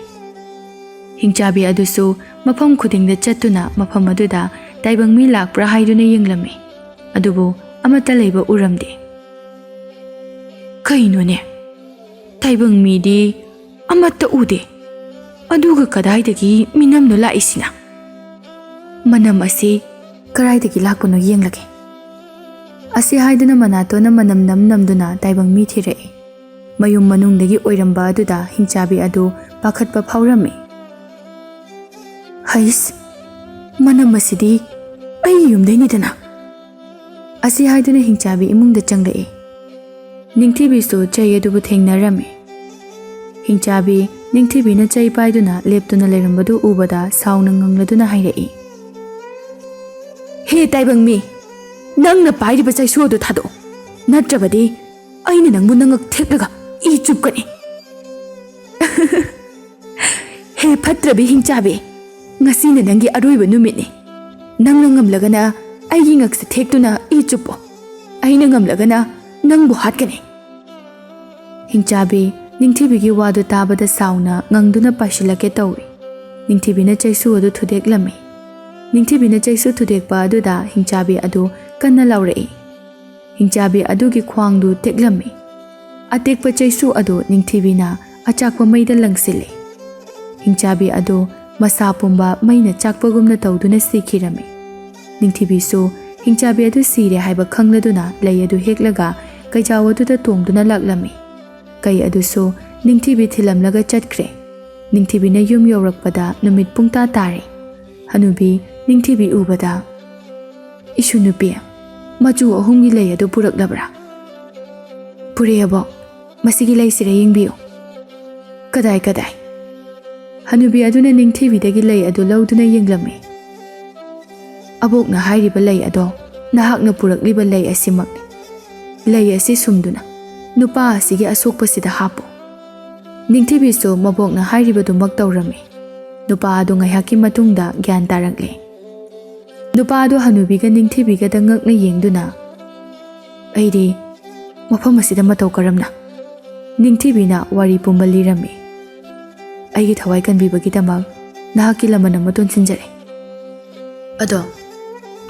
ꯍꯤꯡꯆꯥꯕꯤ ꯑꯗꯨꯁꯨ ꯃꯐꯝ ꯈꯨꯗꯤꯡꯗ ꯆꯠꯇꯨꯅ ꯃꯐꯝ ꯑꯗꯨꯗ ꯇꯥꯏꯕꯪ ꯃꯤ ꯂꯥꯛꯄ꯭ꯔꯥ ꯍꯥꯏꯗꯨꯅ ꯌꯦꯡꯂꯝꯃꯤ꯫ ꯑꯗꯨꯕꯨ ꯑꯃꯠꯇ ꯂꯩꯕ ꯎꯔꯝꯗꯦ꯫ "ꯀꯩꯅꯣꯅꯦ? ꯇꯥꯏꯕꯪ ꯃꯤꯗꯤ ꯑꯃꯠꯇ ꯎꯗꯦ꯫ ꯑꯗꯨꯒ ꯀꯗꯥꯏꯗꯒꯤ ꯃꯤꯅꯝꯅꯣ ꯂꯥꯛꯏꯁꯤꯅ? ꯃꯅꯝ ꯑꯁꯤ ꯀꯗꯥꯏꯗꯒꯤ ꯂꯥꯛꯄꯅꯣ ꯌꯦꯡꯂꯒꯦ꯫" ꯑꯁꯤ ꯍꯥꯏꯗꯨꯅ ꯃꯅꯥꯇꯣꯟꯅ ꯃꯅꯝ ꯅꯝ ꯅꯝꯗꯨꯅ ꯇꯥꯏꯕꯪ ꯃꯤ ꯊꯤꯔꯛꯏ꯫ ꯃꯌꯨꯝ ꯃꯅꯨꯡꯗꯒꯤ ꯑꯣꯏꯔꯝꯕ ꯑꯗꯨꯗ ꯍꯤꯡꯆꯥꯕꯤ ꯑꯗꯨ ꯄꯥꯈꯠꯄ ꯐꯥꯎꯔꯝꯃꯤ꯫ "ꯍꯩꯁ, ꯃꯅꯝ ꯑꯁꯤꯗꯤ ꯑꯩ ꯌꯨꯝꯗꯩꯅꯤꯗꯅ!" ꯑꯁꯤ ꯍꯥꯏꯗꯨꯅ ꯍꯤꯡꯆꯥꯕꯤ ꯏꯃꯨꯡꯗ ꯆꯪꯂꯛꯏ꯫ ꯅꯤꯡꯊꯤꯕꯤꯁꯨ ꯆꯩ ꯑꯗꯨꯕꯨ ꯊꯦꯡꯅꯔꯝꯃꯤ꯫ ꯍꯤꯡꯆꯥꯕꯤ ꯅꯤꯡꯊꯤꯕꯤꯅ ꯆꯩ ꯄꯥꯏꯗꯨꯅ ꯂꯦꯞꯇꯨꯅ ꯂꯩꯔꯝꯕꯗꯨ ꯎꯕꯗ ꯁꯥꯎꯅ ꯉꯪꯂꯗꯨꯅ ꯍꯥꯏꯔꯛꯏ, "ꯍꯦ ꯇꯥꯏꯕꯪ ꯃꯤ, ꯅꯪꯅ ꯄꯥꯏꯔꯤꯕ ꯆꯩꯁꯨ ꯑꯗꯨ ꯊꯥꯗꯣꯛꯑꯣ, ꯅꯠꯇ꯭ꯔꯕꯗꯤ ꯑꯩꯅ ꯅꯪꯕꯨ ꯅꯉꯛ ꯊꯦꯛꯂꯒ ꯏ ꯆꯨꯞꯀꯅꯤ꯫" "ꯍꯦ ꯐꯠꯇ꯭ꯔꯕꯤ ꯍꯤꯡꯆꯥꯕꯤ, ꯉꯁꯤꯅ ꯅꯪꯒꯤ ꯑꯔꯣꯏꯕ ꯅꯨꯃꯤꯠꯅꯤ꯫ ꯅꯪꯅ ꯉꯝꯂꯒꯅ ꯑꯩꯒꯤ ꯉꯛꯁꯦ ꯊꯦꯛꯇꯨꯅ ꯏ ꯆꯨꯞꯄꯣ, ꯑꯩꯅ ꯉꯝꯂꯒꯅ ꯅꯪꯕꯨ ꯍꯥꯠꯀꯅꯤ꯫" ꯍꯤꯡꯆꯥꯕꯤ ꯅꯤꯡꯊꯤꯕꯤꯒꯤ ꯋꯥꯗꯨ ꯇꯥꯕꯗ ꯁꯥꯎꯅ ꯉꯪꯗꯨꯅ ꯄꯥꯏꯁꯤꯜꯂꯛꯀꯦ ꯇꯧꯏ꯫ ꯅꯤꯡꯊꯤꯕꯤꯅ ꯆꯩꯁꯨ ꯑꯗꯨ ꯊꯨꯗꯦꯛꯂꯝꯃꯤ꯫ ꯅꯤꯡꯊꯤꯕꯤꯅ ꯆꯩꯁꯨ ꯊꯨꯗꯦꯛꯄ ꯑꯗꯨꯗ ꯍꯤꯡꯆꯥꯕꯤ ꯑꯗꯨ ꯀꯟꯅ ꯂꯥꯎꯔꯛꯏ꯫ ꯍꯤꯡꯆꯥꯕꯤ ꯑꯗꯨꯒꯤ ꯈ꯭ꯋꯥꯡꯗꯨ ꯇꯦꯛꯂꯝꯃꯤ꯫ ꯑꯇꯦꯛꯄ ꯆꯩꯁꯨ ꯑꯗꯨ ꯅꯤꯡꯊꯤꯕꯤꯅ ꯑꯆꯥꯛꯄ ꯃꯩꯗ ꯂꯪꯁꯤꯜꯂꯤ꯫ ꯍꯤꯡꯆꯥꯕꯤ ꯑꯗꯨ ꯃꯁꯥ ꯄꯨꯝꯕ ꯃꯩꯅ ꯆꯥꯛꯄꯒꯨꯝꯅ ꯇꯧꯗꯨꯅ ꯁꯤꯈꯤꯔꯝꯃꯤ꯫ ꯅꯤꯡꯊꯤꯕꯤꯁꯨ ꯍꯤꯡꯆꯥꯕꯤ ꯑꯗꯨ ꯁꯤꯔꯦ ꯍꯥꯏꯕ ꯈꯪꯂꯗꯨꯅ ꯂꯩ ꯑꯗꯨ ꯍꯦꯛꯂꯒ ꯀꯩꯖꯥꯎ ꯑꯗꯨꯗ ꯇꯣꯡꯗꯨꯅ ꯂꯥꯛꯂꯝꯃꯤ꯫ ꯀꯩ ꯑꯗꯨꯁꯨ ꯅꯤꯡꯊꯤꯕꯤ ꯊꯤꯜꯂꯝꯂꯒ ꯆꯠꯈ꯭ꯔꯦ꯫ ꯅꯤꯡꯊꯤꯕꯤꯅ ꯌꯨꯝ ꯌꯧꯔꯛꯄꯗ ꯅꯨꯃꯤꯠ ꯄꯨꯡꯇꯥ ꯇꯥꯔꯦ꯫ ꯍꯅꯨꯕꯤ ꯅꯤꯡꯊꯤꯕꯤ ꯎꯕꯗ, "ꯏꯁꯨ ꯅꯨꯄꯤ, ꯃꯆꯨ ꯑꯍꯨꯝꯒꯤ ꯂꯩ ꯑꯗꯨ ꯄꯨꯔꯛꯂꯕ꯭ꯔꯥ?" "ꯄꯨꯔꯛꯑꯦ ꯑꯕꯣꯛ, ꯃꯁꯤꯒꯤ ꯂꯩꯁꯤꯔ ꯌꯦꯡꯕꯤꯌꯨ꯫" "ꯀꯗꯥꯏ, ꯀꯗꯥꯏ?" ꯍꯅꯨꯕꯤ ꯑꯗꯨꯅ ꯅꯤꯡꯊꯤꯕꯤꯗꯒꯤ ꯂꯩ ꯑꯗꯨ ꯂꯧꯗꯨꯅ ꯌꯦꯡꯂꯝꯃꯤ꯫ "ꯑꯕꯣꯛꯅ ꯍꯥꯏꯔꯤꯕ ꯂꯩ ꯑꯗꯣ ꯅꯍꯥꯛꯅ ꯄꯨꯔꯛꯂꯤꯕ ꯂꯩ ꯑꯁꯤꯃꯛꯅꯤ꯫ ꯂꯩ ꯑꯁꯤ ꯁꯨꯝꯗꯨꯅ ꯅꯨꯄꯥ ꯑꯁꯤꯒꯤ ꯑꯁꯣꯛꯄꯁꯤꯗ ꯍꯥꯞꯄꯨ꯫" ꯅꯤꯡꯊꯤꯕꯤꯁꯨ ꯃꯕꯣꯛꯅ ꯍꯥꯏꯔꯤꯕꯗꯨꯃꯛ ꯇꯧꯔꯝꯃꯤ꯫ ꯅꯨꯄꯥ ꯑꯗꯨ ꯉꯥꯏꯍꯥꯛꯀꯤ ꯃꯇꯨꯡꯗ ꯒ꯭ꯌꯥꯟ ꯇꯥꯔꯛꯂꯦ꯫ ꯅꯨꯄꯥ ꯑꯗꯨ ꯍꯅꯨꯕꯤꯒ ꯅꯤꯡꯊꯤꯕꯤꯒꯗ ꯉꯛꯅ ꯌꯦꯡꯗꯨꯅ, "ꯑꯩꯗꯤ ꯃꯐꯝ ꯑꯁꯤꯗ ꯃꯇꯧ ꯀꯔꯝꯅ?" ꯅꯤꯡꯊꯤꯕꯤꯅ ꯋꯥꯔꯤ ꯄꯨꯝꯕ ꯂꯤꯔꯝꯃꯤ꯫ ꯑꯩꯒꯤ ꯊꯋꯥꯏ ꯀꯟꯕꯤꯕꯒꯤꯗꯃꯛ ꯅꯍꯥꯛꯀꯤ ꯂꯃꯟ ꯑꯃ ꯇꯣꯟꯁꯤꯟꯖꯔꯦ꯫ ꯑꯗꯣ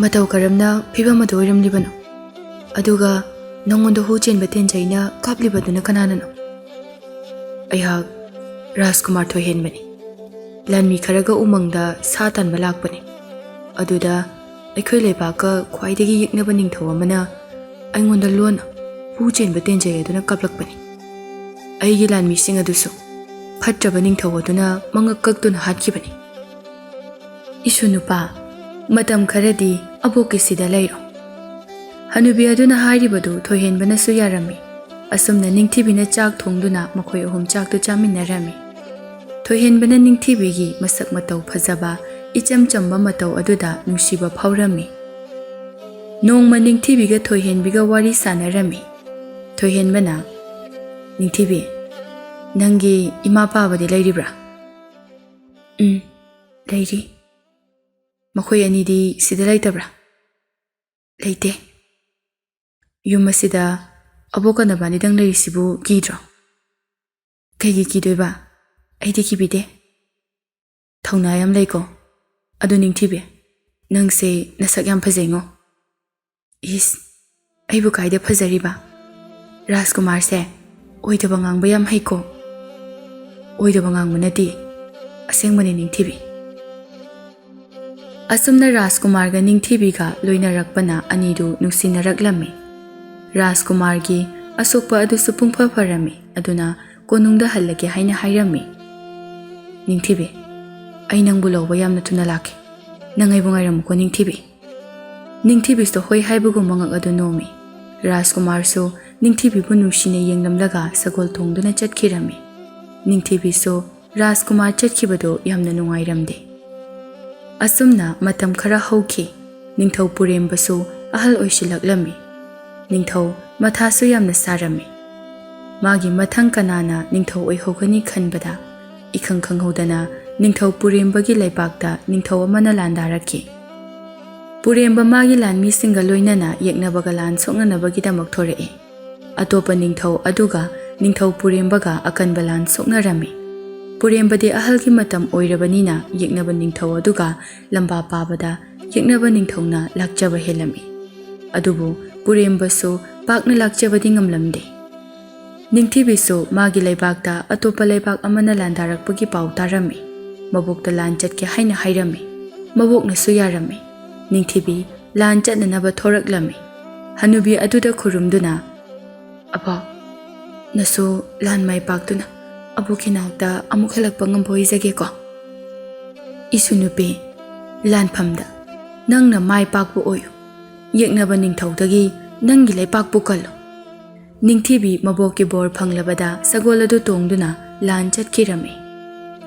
ꯃꯇꯧ ꯀꯔꯝꯅ ꯐꯤꯕꯝ ꯑꯗꯨ ꯑꯣꯏꯔꯝꯂꯤꯕꯅꯣ? ꯑꯗꯨꯒ ꯅꯪꯉꯣꯟꯗ ꯍꯨ ꯆꯦꯟꯕ ꯇꯦꯟꯖꯩꯅ ꯀꯥꯞꯂꯤꯕꯗꯨꯅ ꯀꯅꯥꯅꯅꯣ? ꯑꯩꯍꯥꯛ ꯔꯥꯖꯀꯨꯃꯥꯔ ꯊꯣꯏꯍꯦꯟꯕꯅꯤ꯫ ꯂꯥꯟꯃꯤ ꯈꯔꯒ ꯎꯃꯪꯗ ꯁꯥ ꯇꯥꯟꯕ ꯂꯥꯛꯄꯅꯤ꯫ ꯑꯗꯨꯗ ꯑꯩꯈꯣꯏ ꯂꯩꯕꯥꯛꯀ ꯈ꯭ꯋꯥꯏꯗꯒꯤ ꯌꯦꯛꯅꯕ ꯅꯤꯡꯊꯧ ꯑꯃꯅ ꯑꯩꯉꯣꯟꯗ ꯂꯣꯟꯅ ꯍꯨ ꯆꯦꯟꯕ ꯇꯦꯟꯖꯩ ꯑꯗꯨꯅ ꯀꯥꯞꯂꯛꯄꯅꯤ꯫ ꯑꯩꯒꯤ ꯂꯥꯟꯃꯤꯁꯤꯡ ꯑꯗꯨꯁꯨ ꯐꯠꯇ꯭ꯔꯕ ꯅꯤꯡꯊꯧ ꯑꯗꯨꯅ ꯃꯉꯛ ꯀꯛꯇꯨꯅ ꯍꯥꯠꯈꯤꯕꯅꯤ꯫ "ꯏꯁꯨ ꯅꯨꯄꯥ, ꯃꯇꯝ ꯈꯔꯗꯤ ꯑꯕꯣꯛꯀꯤꯁꯤꯗ ꯂꯩꯔꯣ꯫" ꯍꯅꯨꯕꯤ ꯑꯗꯨꯅ ꯍꯥꯏꯔꯤꯕꯗꯨ ꯊꯣꯏꯍꯦꯟꯕꯅꯁꯨ ꯌꯥꯔꯝꯃꯤ꯫ ꯑꯁꯨꯝꯅ ꯅꯤꯡꯊꯤꯕꯤꯅ ꯆꯥꯛ ꯊꯣꯡꯗꯨꯅ ꯃꯈꯣꯏ ꯑꯍꯨꯝ ꯆꯥꯛꯇꯨ ꯆꯥꯃꯤꯟꯅꯔꯝꯃꯤ꯫ ꯊꯣꯏꯍꯦꯟꯕꯅ ꯅꯤꯡꯊꯤꯕꯤꯒꯤ ꯃꯁꯛ ꯃꯇꯧ ꯐꯖꯕ, ꯏꯆꯝ ꯆꯝꯕ ꯃꯇꯧ ꯑꯗꯨꯗ ꯅꯨꯡꯁꯤꯕ ꯐꯥꯎꯔꯝꯃꯤ꯫ ꯅꯣꯡꯃ ꯅꯤꯡꯊꯤꯕꯤꯒ ꯊꯣꯏꯍꯦꯟꯕꯤꯒ ꯋꯥꯔꯤ ꯁꯥꯟꯅꯔꯝꯃꯤ꯫ ꯊꯣꯏꯍꯦꯟꯕꯅ, "ꯅꯤꯡꯊꯤꯕꯤ, ꯅꯪꯒꯤ ꯏꯃꯥ ꯄꯥꯕꯗꯤ ꯂꯩꯔꯤꯕ꯭ꯔꯥ?" "ꯎꯝ, ꯂꯩꯔꯤ꯫" "ꯃꯈꯣꯏ ꯑꯅꯤꯗꯤ ꯁꯤꯗ ꯂꯩꯇꯕ꯭ꯔꯥ?" "ꯂꯩꯇꯦ꯫" "ꯌꯨꯝ ꯑꯁꯤꯗ ꯑꯕꯣꯛꯀ ꯅꯕꯥꯅꯤꯗꯪ ꯂꯩꯔꯤꯁꯤꯕꯨ ꯀꯤꯗ꯭ꯔꯣ?" "ꯀꯩꯒꯤ ꯀꯤꯗꯣꯏꯕ? ꯑꯩꯗꯤ ꯀꯤꯕꯤꯗꯦ꯫ ꯊꯧꯅꯥ ꯌꯥꯝ ꯂꯩꯀꯣ꯫ ꯑꯗꯨ ꯅꯤꯡꯊꯤꯕꯤ, ꯅꯪꯁꯦ ꯅꯁꯛ ꯌꯥꯝ ꯐꯖꯩꯉꯣ꯫" "ꯏꯁ, ꯑꯩꯕꯨ ꯀꯥꯏꯗ ꯐꯖꯔꯤꯕ? ꯔꯥꯖꯀꯨꯃꯥꯔꯁꯦ ꯑꯣꯏꯗꯕ ꯉꯥꯡꯕ ꯌꯥꯝ ꯍꯩꯀꯣ꯫" "ꯑꯣꯏꯗꯕ ꯉꯥꯡꯕ ꯅꯠꯇꯦ, ꯑꯁꯦꯡꯕꯅꯤ ꯅꯤꯡꯊꯤꯕꯤ꯫" ꯑꯁꯨꯝꯅ ꯔꯥꯖꯀꯨꯃꯥꯔꯒ ꯅꯤꯡꯊꯤꯕꯤꯒ ꯂꯣꯏꯅꯔꯛꯄꯅ ꯑꯅꯤꯗꯨ ꯅꯨꯡꯁꯤꯅꯔꯛꯂꯝꯃꯤ꯫ ꯔꯥꯖꯀꯨꯃꯥꯔꯒꯤ ꯑꯁꯣꯛꯄ ꯑꯗꯨꯁꯨ ꯄꯨꯡꯐ ꯐꯔꯝꯃꯤ꯫ ꯑꯗꯨꯅ ꯀꯣꯅꯨꯡꯗ ꯍꯜꯂꯒꯦ ꯍꯥꯏꯅ ꯍꯥꯏꯔꯝꯃꯤ꯫ "ꯅꯤꯡꯊꯤꯕꯤ, ꯑꯩ ꯅꯪꯕꯨ ꯂꯧꯕ ꯌꯥꯝꯅ ꯊꯨꯅ ꯂꯥꯛꯀꯦ꯫ ꯅꯪ ꯑꯩꯕꯨ ꯉꯥꯏꯔꯝꯃꯨꯀꯣ ꯅꯤꯡꯊꯤꯕꯤ꯫" ꯅꯤꯡꯊꯤꯕꯤꯁꯨ ꯍꯣꯏ ꯍꯥꯏꯕꯒꯨꯝ ꯃꯉꯛ ꯑꯗꯨ ꯅꯣꯝꯃꯤ꯫ ꯔꯥꯖꯀꯨꯃꯥꯔꯁꯨ ꯅꯤꯡꯊꯤꯕꯤꯕꯨ ꯅꯨꯡꯁꯤꯅ ꯌꯦꯡꯂꯝꯂꯒ ꯁꯒꯣꯜ ꯇꯣꯡꯗꯨꯅ ꯆꯠꯈꯤꯔꯝꯃꯤ꯫ ꯅꯤꯡꯊꯤꯕꯤꯁꯨ ꯔꯥꯖꯀꯨꯃꯥꯔ ꯆꯠꯈꯤꯕꯗꯨ ꯌꯥꯝꯅ ꯅꯨꯡꯉꯥꯏꯔꯝꯗꯦ꯫ ꯑꯁꯨꯝꯅ ꯃꯇꯝ ꯈꯔ ꯍꯧꯈꯤ꯫ ꯅꯤꯡꯊꯧ ꯄꯨꯔꯦꯝꯕꯁꯨ ꯑꯍꯜ ꯑꯣꯏꯁꯤꯜꯂꯛꯂꯝꯃꯤ꯫ ꯅꯤꯡꯊꯧ ꯃꯊꯥꯁꯨ ꯌꯥꯝꯅ ꯁꯥꯔꯝꯃꯤ꯫ ꯃꯥꯒꯤ ꯃꯊꯪ ꯀꯅꯥꯅ ꯅꯤꯡꯊꯧ ꯑꯣꯏꯍꯧꯒꯅꯤ ꯈꯟꯕꯗ, ꯏꯈꯪ ꯈꯪꯍꯧꯗꯅ ꯅꯤꯡꯊꯧ ꯄꯨꯔꯦꯝꯕꯒꯤ ꯂꯩꯕꯥꯛꯇ ꯅꯤꯡꯊꯧ ꯑꯃꯅ ꯂꯥꯟꯗꯥꯔꯛꯈꯤ꯫ ꯄꯨꯔꯦꯝꯕ ꯃꯥꯒꯤ ꯂꯥꯟꯃꯤꯁꯤꯡꯒ ꯂꯣꯏꯅꯅ ꯌꯦꯛꯅꯕꯒ ꯂꯥꯟ ꯁꯣꯛꯅꯅꯕꯒꯤꯗꯃꯛ ꯊꯣꯔꯛꯏ꯫ ꯑꯇꯣꯞꯄ ꯅꯤꯡꯊꯧ ꯑꯗꯨꯒ ꯅꯤꯡꯊꯧ ꯄꯨꯔꯦꯝꯕꯒ ꯑꯀꯟꯕ ꯂꯥꯟ ꯁꯣꯛꯅꯔꯝꯃꯤ꯫ ꯄꯨꯔꯦꯝꯕꯗꯤ ꯑꯍꯜꯒꯤ ꯃꯇꯝ ꯑꯣꯏꯔꯕꯅꯤꯅ ꯌꯦꯛꯅꯕ ꯅꯤꯡꯊꯧ ꯑꯗꯨꯒ ꯂꯝꯕꯥ ꯄꯥꯕꯗ ꯌꯦꯛꯅꯕ ꯅꯤꯡꯊꯧꯅ ꯂꯥꯛꯆꯕ ꯍꯦꯜꯂꯝꯃꯤ꯫ ꯑꯗꯨꯕꯨ ꯄꯨꯔꯦꯝꯕꯁꯨ ꯄꯥꯛꯅ ꯂꯥꯛꯆꯕꯗꯤ ꯉꯝꯂꯝꯗꯦ꯫ ꯅꯤꯡꯊꯤꯕꯤꯁꯨ ꯃꯥꯒꯤ ꯂꯩꯕꯥꯛꯇ ꯑꯇꯣꯞꯄ ꯂꯩꯕꯥꯛ ꯑꯃꯅ ꯂꯥꯟꯗꯥꯔꯛꯄꯒꯤ ꯄꯥꯎ ꯇꯥꯔꯝꯃꯤ꯫ ꯃꯕꯣꯛꯇ ꯂꯥꯟ ꯆꯠꯀꯦ ꯍꯥꯏꯅ ꯍꯥꯏꯔꯝꯃꯤ꯫ ꯃꯕꯣꯛꯅꯁꯨ ꯌꯥꯔꯝꯃꯤ꯫ ꯅꯤꯡꯊꯤꯕꯤ ꯂꯥꯟ ꯆꯠꯅꯅꯕ ꯊꯣꯔꯛꯂꯝꯃꯤ꯫ ꯍꯅꯨꯕꯤ ꯑꯗꯨꯗ ꯈꯨꯔꯨꯝꯗꯨꯅ, "ꯑꯕꯣꯛ, ꯅꯁꯨ ꯂꯥꯟ ꯃꯥꯏ ꯄꯥꯛꯇꯨꯅ ꯑꯕꯣꯛꯀꯤ ꯅꯥꯛꯇ ꯑꯃꯨꯛ ꯍꯜꯂꯛꯄ ꯉꯝꯕ ꯑꯣꯏꯖꯒꯦꯀꯣ꯫ ꯏꯁꯨ ꯅꯨꯄꯤ, ꯂꯥꯟꯐꯝꯗ ꯅꯪꯅ ꯃꯥꯏ ꯄꯥꯛꯄ ꯑꯣꯏꯌꯨ꯫ ꯌꯦꯛꯅꯕ ꯅꯤꯡꯊꯧꯗꯒꯤ ꯅꯪꯒꯤ ꯂꯩꯄꯥꯛꯄꯨ ꯀꯜꯂꯨ"꯫ ꯅꯤꯡꯊꯤꯕꯤ ꯃꯕꯣꯛꯀꯤ ꯕꯣꯔ ꯐꯪꯂꯕꯗ ꯁꯒꯣꯜ ꯑꯗꯨ ꯇꯣꯡꯗꯨꯅ ꯂꯥꯟ ꯆꯠꯈꯤꯔꯝꯃꯤ꯫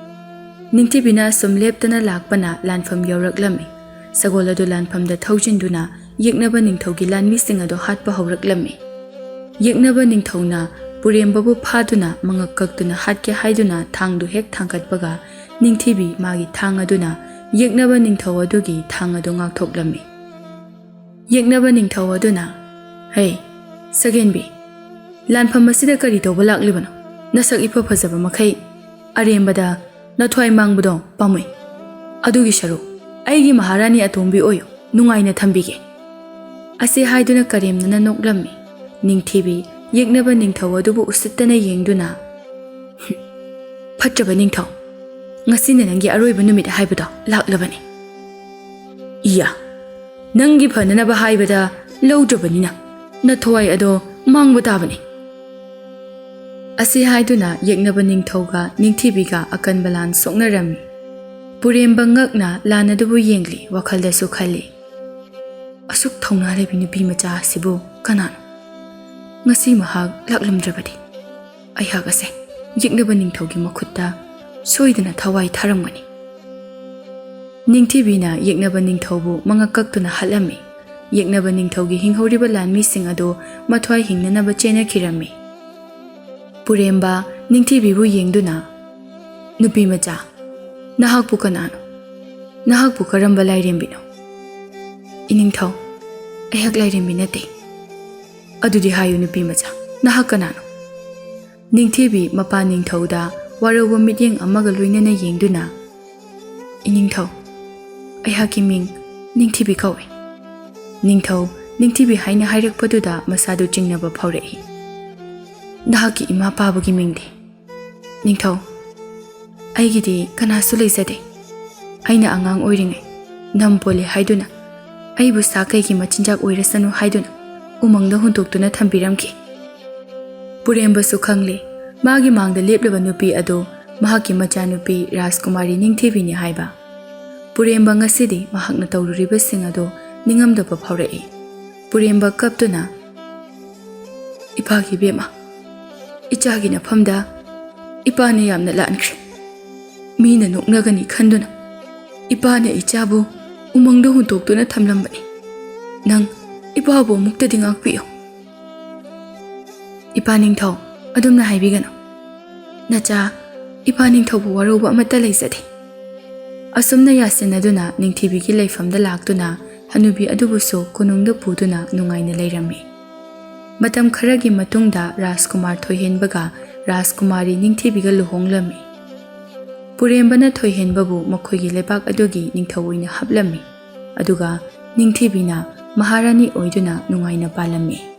ꯅꯤꯡꯊꯤꯕꯤꯅ ꯑꯁꯨꯝ ꯂꯦꯞꯇꯅ ꯂꯥꯛꯄꯅ ꯂꯥꯟꯐꯝ ꯌꯧꯔꯛꯂꯝꯃꯤ꯫ ꯁꯒꯣꯜ ꯑꯗꯨ ꯂꯥꯟꯐꯝꯗ ꯊꯧꯖꯤꯟꯗꯨꯅ ꯌꯦꯛꯅꯕ ꯅꯤꯡꯊꯧꯒꯤ ꯂꯥꯟꯃꯤꯁꯤꯡ ꯑꯗꯨ ꯍꯥꯠꯄ ꯍꯧꯔꯛꯂꯝꯃꯤ꯫ ꯌꯦꯛꯅꯕ ꯅꯤꯡꯊꯧꯅ ꯄꯨꯔꯦꯝꯕꯕꯨ ꯐꯥꯗꯨꯅ ꯃꯉꯛ ꯀꯛꯇꯨꯅ ꯍꯥꯠꯀꯦ ꯍꯥꯏꯗꯨꯅ ꯊꯥꯡꯗꯨ ꯍꯦꯛ ꯊꯥꯡꯒꯠꯄꯒ, ꯅꯤꯡꯊꯤꯕꯤ ꯃꯥꯒꯤ ꯊꯥꯡ ꯑꯗꯨꯅ ꯌꯦꯛꯅꯕ ꯅꯤꯡꯊꯧ ꯑꯗꯨꯒꯤ ꯊꯥꯡ ꯑꯗꯨ ꯉꯥꯛꯊꯣꯛꯂꯝꯃꯤ꯫ ꯌꯦꯛꯅꯕ ꯅꯤꯡꯊꯧ ꯑꯗꯨꯅ, "ꯍꯦ, ꯁꯒꯦꯟꯕꯤ, ꯂꯥꯟꯐꯝ ꯑꯁꯤꯗ ꯀꯔꯤ ꯇꯧꯕ ꯂꯥꯛꯂꯤꯕꯅꯣ? ꯅꯁꯛ ꯏꯐ ꯐꯖꯕ ꯃꯈꯩ ꯑꯔꯦꯝꯕꯗ ꯅꯊ꯭ꯋꯥꯏ ꯃꯥꯡꯕꯗꯣ ꯄꯥꯝꯃꯨꯏ꯫ ꯑꯗꯨꯒꯤ ꯁꯔꯨꯛ ꯑꯩꯒꯤ ꯃꯍꯥꯔꯥꯅꯤ ꯑꯇꯣꯝꯕꯤ ꯑꯣꯏꯌꯨ, ꯅꯨꯡꯉꯥꯏꯅ ꯊꯝꯕꯤꯒꯦ"꯫ ꯑꯁꯤ ꯍꯥꯏꯗꯨꯅ ꯀꯔꯦꯝꯅꯅ ꯅꯣꯛꯂꯝꯃꯤ꯫ ꯅꯤꯡꯊꯤꯕꯤ ꯌꯦꯛꯅꯕ ꯅꯤꯡꯊꯧ ꯑꯗꯨꯕꯨ ꯎꯁꯤꯠꯇꯅ ꯌꯦꯡꯗꯨꯅ, "ꯍꯨꯝ, ꯐꯠꯇ꯭ꯔꯕ ꯅꯤꯡꯊꯧ, ꯉꯁꯤꯅ ꯅꯪꯒꯤ ꯑꯔꯣꯏꯕ ꯅꯨꯃꯤꯠ ꯍꯥꯏꯕꯗꯣ ꯂꯥꯛꯂꯕꯅꯤ꯫ ꯏꯌꯥ, ꯅꯪꯒꯤ ꯐꯅꯅꯕ ꯍꯥꯏꯕꯗ ꯂꯧꯗ꯭ꯔꯕꯅꯤꯅ ꯅꯊ꯭ꯋꯥꯏ ꯑꯗꯣ ꯃꯥꯡꯕ ꯇꯥꯕꯅꯤ"꯫ ꯑꯁꯤ ꯍꯥꯏꯗꯨꯅ ꯌꯦꯛꯅꯕ ꯅꯤꯡꯊꯧꯒ ꯅꯤꯡꯊꯤꯕꯤꯒ ꯑꯀꯟꯕ ꯂꯥꯟ ꯁꯣꯛꯅꯔꯝꯃꯤ꯫ ꯄꯨꯔꯦꯝꯕ ꯉꯛꯅ ꯂꯥꯟ ꯑꯗꯨꯕꯨ ꯌꯦꯡꯂꯤ, ꯋꯥꯈꯜꯗꯁꯨ ꯈꯜꯂꯤ, "ꯑꯁꯨꯛ ꯊꯧꯅꯥ ꯂꯩꯕꯤ ꯅꯨꯄꯤ ꯃꯆꯥ ꯑꯁꯤꯕꯨ ꯀꯅꯥꯅꯣ? ꯉꯁꯤ ꯃꯍꯥꯛ ꯂꯥꯛꯂꯝꯗ꯭ꯔꯕꯗꯤ ꯑꯩꯍꯥꯛ ꯑꯁꯦ ꯌꯦꯛꯅꯕ ꯅꯤꯡꯊꯧꯒꯤ ꯃꯈꯨꯠꯇ ꯁꯣꯏꯗꯅ ꯊꯋꯥꯏ ꯊꯥꯔꯝꯒꯅꯤ"꯫ ꯅꯤꯡꯊꯤꯕꯤꯅ ꯌꯦꯛꯅꯕ ꯅꯤꯡꯊꯧꯕꯨ ꯃꯉꯛ ꯀꯛꯇꯨꯅ ꯍꯥꯠꯂꯝꯃꯤ꯫ ꯌꯦꯛꯅꯕ ꯅꯤꯡꯊꯧꯒꯤ ꯍꯤꯡꯍꯧꯔꯤꯕ ꯂꯥꯟꯃꯤꯁꯤꯡ ꯑꯗꯨ ꯃꯊ꯭ꯋꯥꯏ ꯍꯤꯡꯅꯅꯕ ꯆꯦꯟꯅꯈꯤꯔꯝꯃꯤ꯫ ꯄꯨꯔꯦꯝꯕ ꯅꯤꯡꯊꯤꯕꯤꯕꯨ ꯌꯦꯡꯗꯨꯅ, "ꯅꯨꯄꯤ ꯃꯆꯥ, ꯅꯍꯥꯛꯄꯨ ꯀꯅꯥꯅꯣ? ꯅꯍꯥꯛꯄꯨ ꯀꯔꯝꯕ ꯂꯥꯏꯔꯦꯝꯕꯤꯅꯣ?" "ꯏꯅꯤꯡꯊꯧ, ꯑꯩꯍꯥꯛ ꯂꯥꯏꯔꯦꯝꯕꯤ ꯅꯠꯇꯦ"꯫ "ꯑꯗꯨꯗꯤ ꯍꯥꯏꯌꯨ ꯅꯨꯄꯤ ꯃꯆꯥ, ꯅꯍꯥꯛ ꯀꯅꯥꯅꯣ?" ꯅꯤꯡꯊꯤꯕꯤ ꯃꯄꯥ ꯅꯤꯡꯊꯧꯗ ꯋꯥꯔꯧꯕ ꯃꯤꯠꯌꯦꯡ ꯑꯃꯒ ꯂꯣꯏꯅꯅ ꯌꯦꯡꯗꯨꯅ, "ꯏꯅꯤꯡꯊꯧ, ꯑꯩꯍꯥꯛꯀꯤ ꯃꯤꯡ ꯅꯤꯡꯊꯤꯕꯤ ꯀꯧꯏ꯫" ꯅꯤꯡꯊꯧ ꯅꯤꯡꯊꯤꯕꯤ ꯍꯥꯏꯅ ꯍꯥꯏꯔꯛꯄꯗꯨꯗ ꯃꯁꯥꯗꯨ ꯆꯤꯡꯅꯕ ꯐꯥꯎꯔꯛꯏ꯫ "ꯅꯍꯥꯛꯀꯤ ꯏꯃꯥ ꯄꯥꯕꯒꯤ ꯃꯤꯡꯗꯤ?" "ꯅꯤꯡꯊꯧ, ꯑꯩꯒꯤꯗꯤ ꯀꯅꯥꯁꯨ ꯂꯩꯖꯗꯦ꯫ ꯑꯩꯅ ꯑꯉꯥꯡ ꯑꯣꯏꯔꯤꯉꯩ ꯅꯝ ꯄꯣꯜꯂꯦ ꯍꯥꯏꯗꯨꯅ, ꯑꯩꯕꯨ ꯁꯥ ꯀꯩꯒꯤ ꯃꯆꯤꯟꯖꯥꯛ ꯑꯣꯏꯔꯁꯅꯨ ꯍꯥꯏꯗꯨꯅ ꯎꯃꯪꯗ ꯍꯨꯟꯇꯣꯛꯇꯨꯅ ꯊꯝꯕꯤꯔꯝꯈꯤ꯫" ꯄꯨꯔꯦꯝꯕꯁꯨ ꯈꯪꯂꯦ, ꯃꯥꯒꯤ ꯃꯥꯡꯗ ꯂꯦꯞꯂꯤꯕ ꯅꯨꯄꯤ ꯑꯗꯨ ꯃꯍꯥꯛꯀꯤ ꯃꯆꯥꯅꯨꯄꯤ ꯔꯥꯖꯀꯨꯃꯥꯔꯤ ꯅꯤꯡꯊꯤꯕꯤꯅꯤ ꯍꯥꯏꯕ꯫ ꯄꯨꯔꯦꯝꯕ ꯉꯁꯤꯗꯤ ꯃꯍꯥꯛꯅ ꯇꯧꯔꯨꯔꯤꯕꯁꯤꯡ ꯑꯗꯨ ꯅꯤꯡꯉꯝꯗꯕ ꯐꯥꯎꯔꯛꯏ꯫ ꯄꯨꯔꯦꯝꯕ ꯀꯞꯇꯨꯅ, "ꯏꯄꯥꯒꯤ ꯏꯕꯦꯝꯃ, ꯏꯆꯥꯒꯤ ꯅꯐꯝꯗ ꯏꯄꯥꯅ ꯌꯥꯝꯅ ꯂꯥꯟꯈ꯭ꯔꯦ꯫ ꯃꯤꯅ ꯅꯣꯛꯅꯒꯅꯤ ꯈꯟꯗꯨꯅ ꯏꯄꯥꯅ ꯏꯆꯥꯕꯨ ꯎꯃꯪꯗ ꯍꯨꯟꯇꯣꯛꯇꯨꯅ ꯊꯝꯂꯝꯕꯅꯤ꯫ ꯅꯪ ꯏꯄꯥꯕꯨ ꯑꯃꯨꯛꯇꯗꯤ ꯉꯥꯛꯄꯤꯌꯨ꯫" "ꯏꯄꯥ ꯅꯤꯡꯊꯧ, ꯑꯗꯨꯝꯅ ꯍꯥꯏꯕꯤꯒꯅꯨ꯫ ꯅꯆꯥ, ꯏꯄꯥ ꯅꯤꯡꯊꯧꯕꯨ ꯋꯥꯔꯧꯕ ꯑꯃꯠꯇ ꯂꯩꯖꯗꯦ꯫" ꯑꯁꯨꯝꯅ ꯌꯥꯁꯤꯟꯅꯗꯨꯅ ꯅꯤꯡꯊꯤꯕꯤꯒꯤ ꯂꯩꯐꯝꯗ ꯂꯥꯛꯇꯨꯅ ꯍꯅꯨꯕꯤ ꯑꯗꯨꯕꯨꯁꯨ ꯀꯣꯅꯨꯡꯗ ꯄꯨꯗꯨꯅ ꯅꯨꯡꯉꯥꯏꯅ ꯂꯩꯔꯝꯃꯤ꯫ ꯃꯇꯝ ꯈꯔꯒꯤ ꯃꯇꯨꯡꯗ ꯔꯥꯖꯀꯨꯃꯥꯔ ꯊꯣꯏꯍꯦꯟꯕꯒ ꯔꯥꯖꯀꯨꯃꯥꯔꯤ ꯅꯤꯡꯊꯤꯕꯤꯒ ꯂꯨꯍꯣꯡꯂꯝꯃꯤ꯫ ꯄꯨꯔꯦꯝꯕꯅ ꯊꯣꯏꯍꯦꯟꯕꯕꯨ ꯃꯈꯣꯏꯒꯤ ꯂꯩꯕꯥꯛ ꯑꯗꯨꯒꯤ ꯅꯤꯡꯊꯧ ꯑꯣꯏꯅ ꯍꯥꯞꯂꯝꯃꯤ, ꯑꯗꯨꯒ ꯅꯤꯡꯊꯤꯕꯤꯅ ꯃꯍꯥꯔꯥꯅꯤ ꯑꯣꯏꯗꯨꯅ ꯅꯨꯡꯉꯥꯏꯅ ꯄꯥꯜꯂꯝꯃꯤ꯫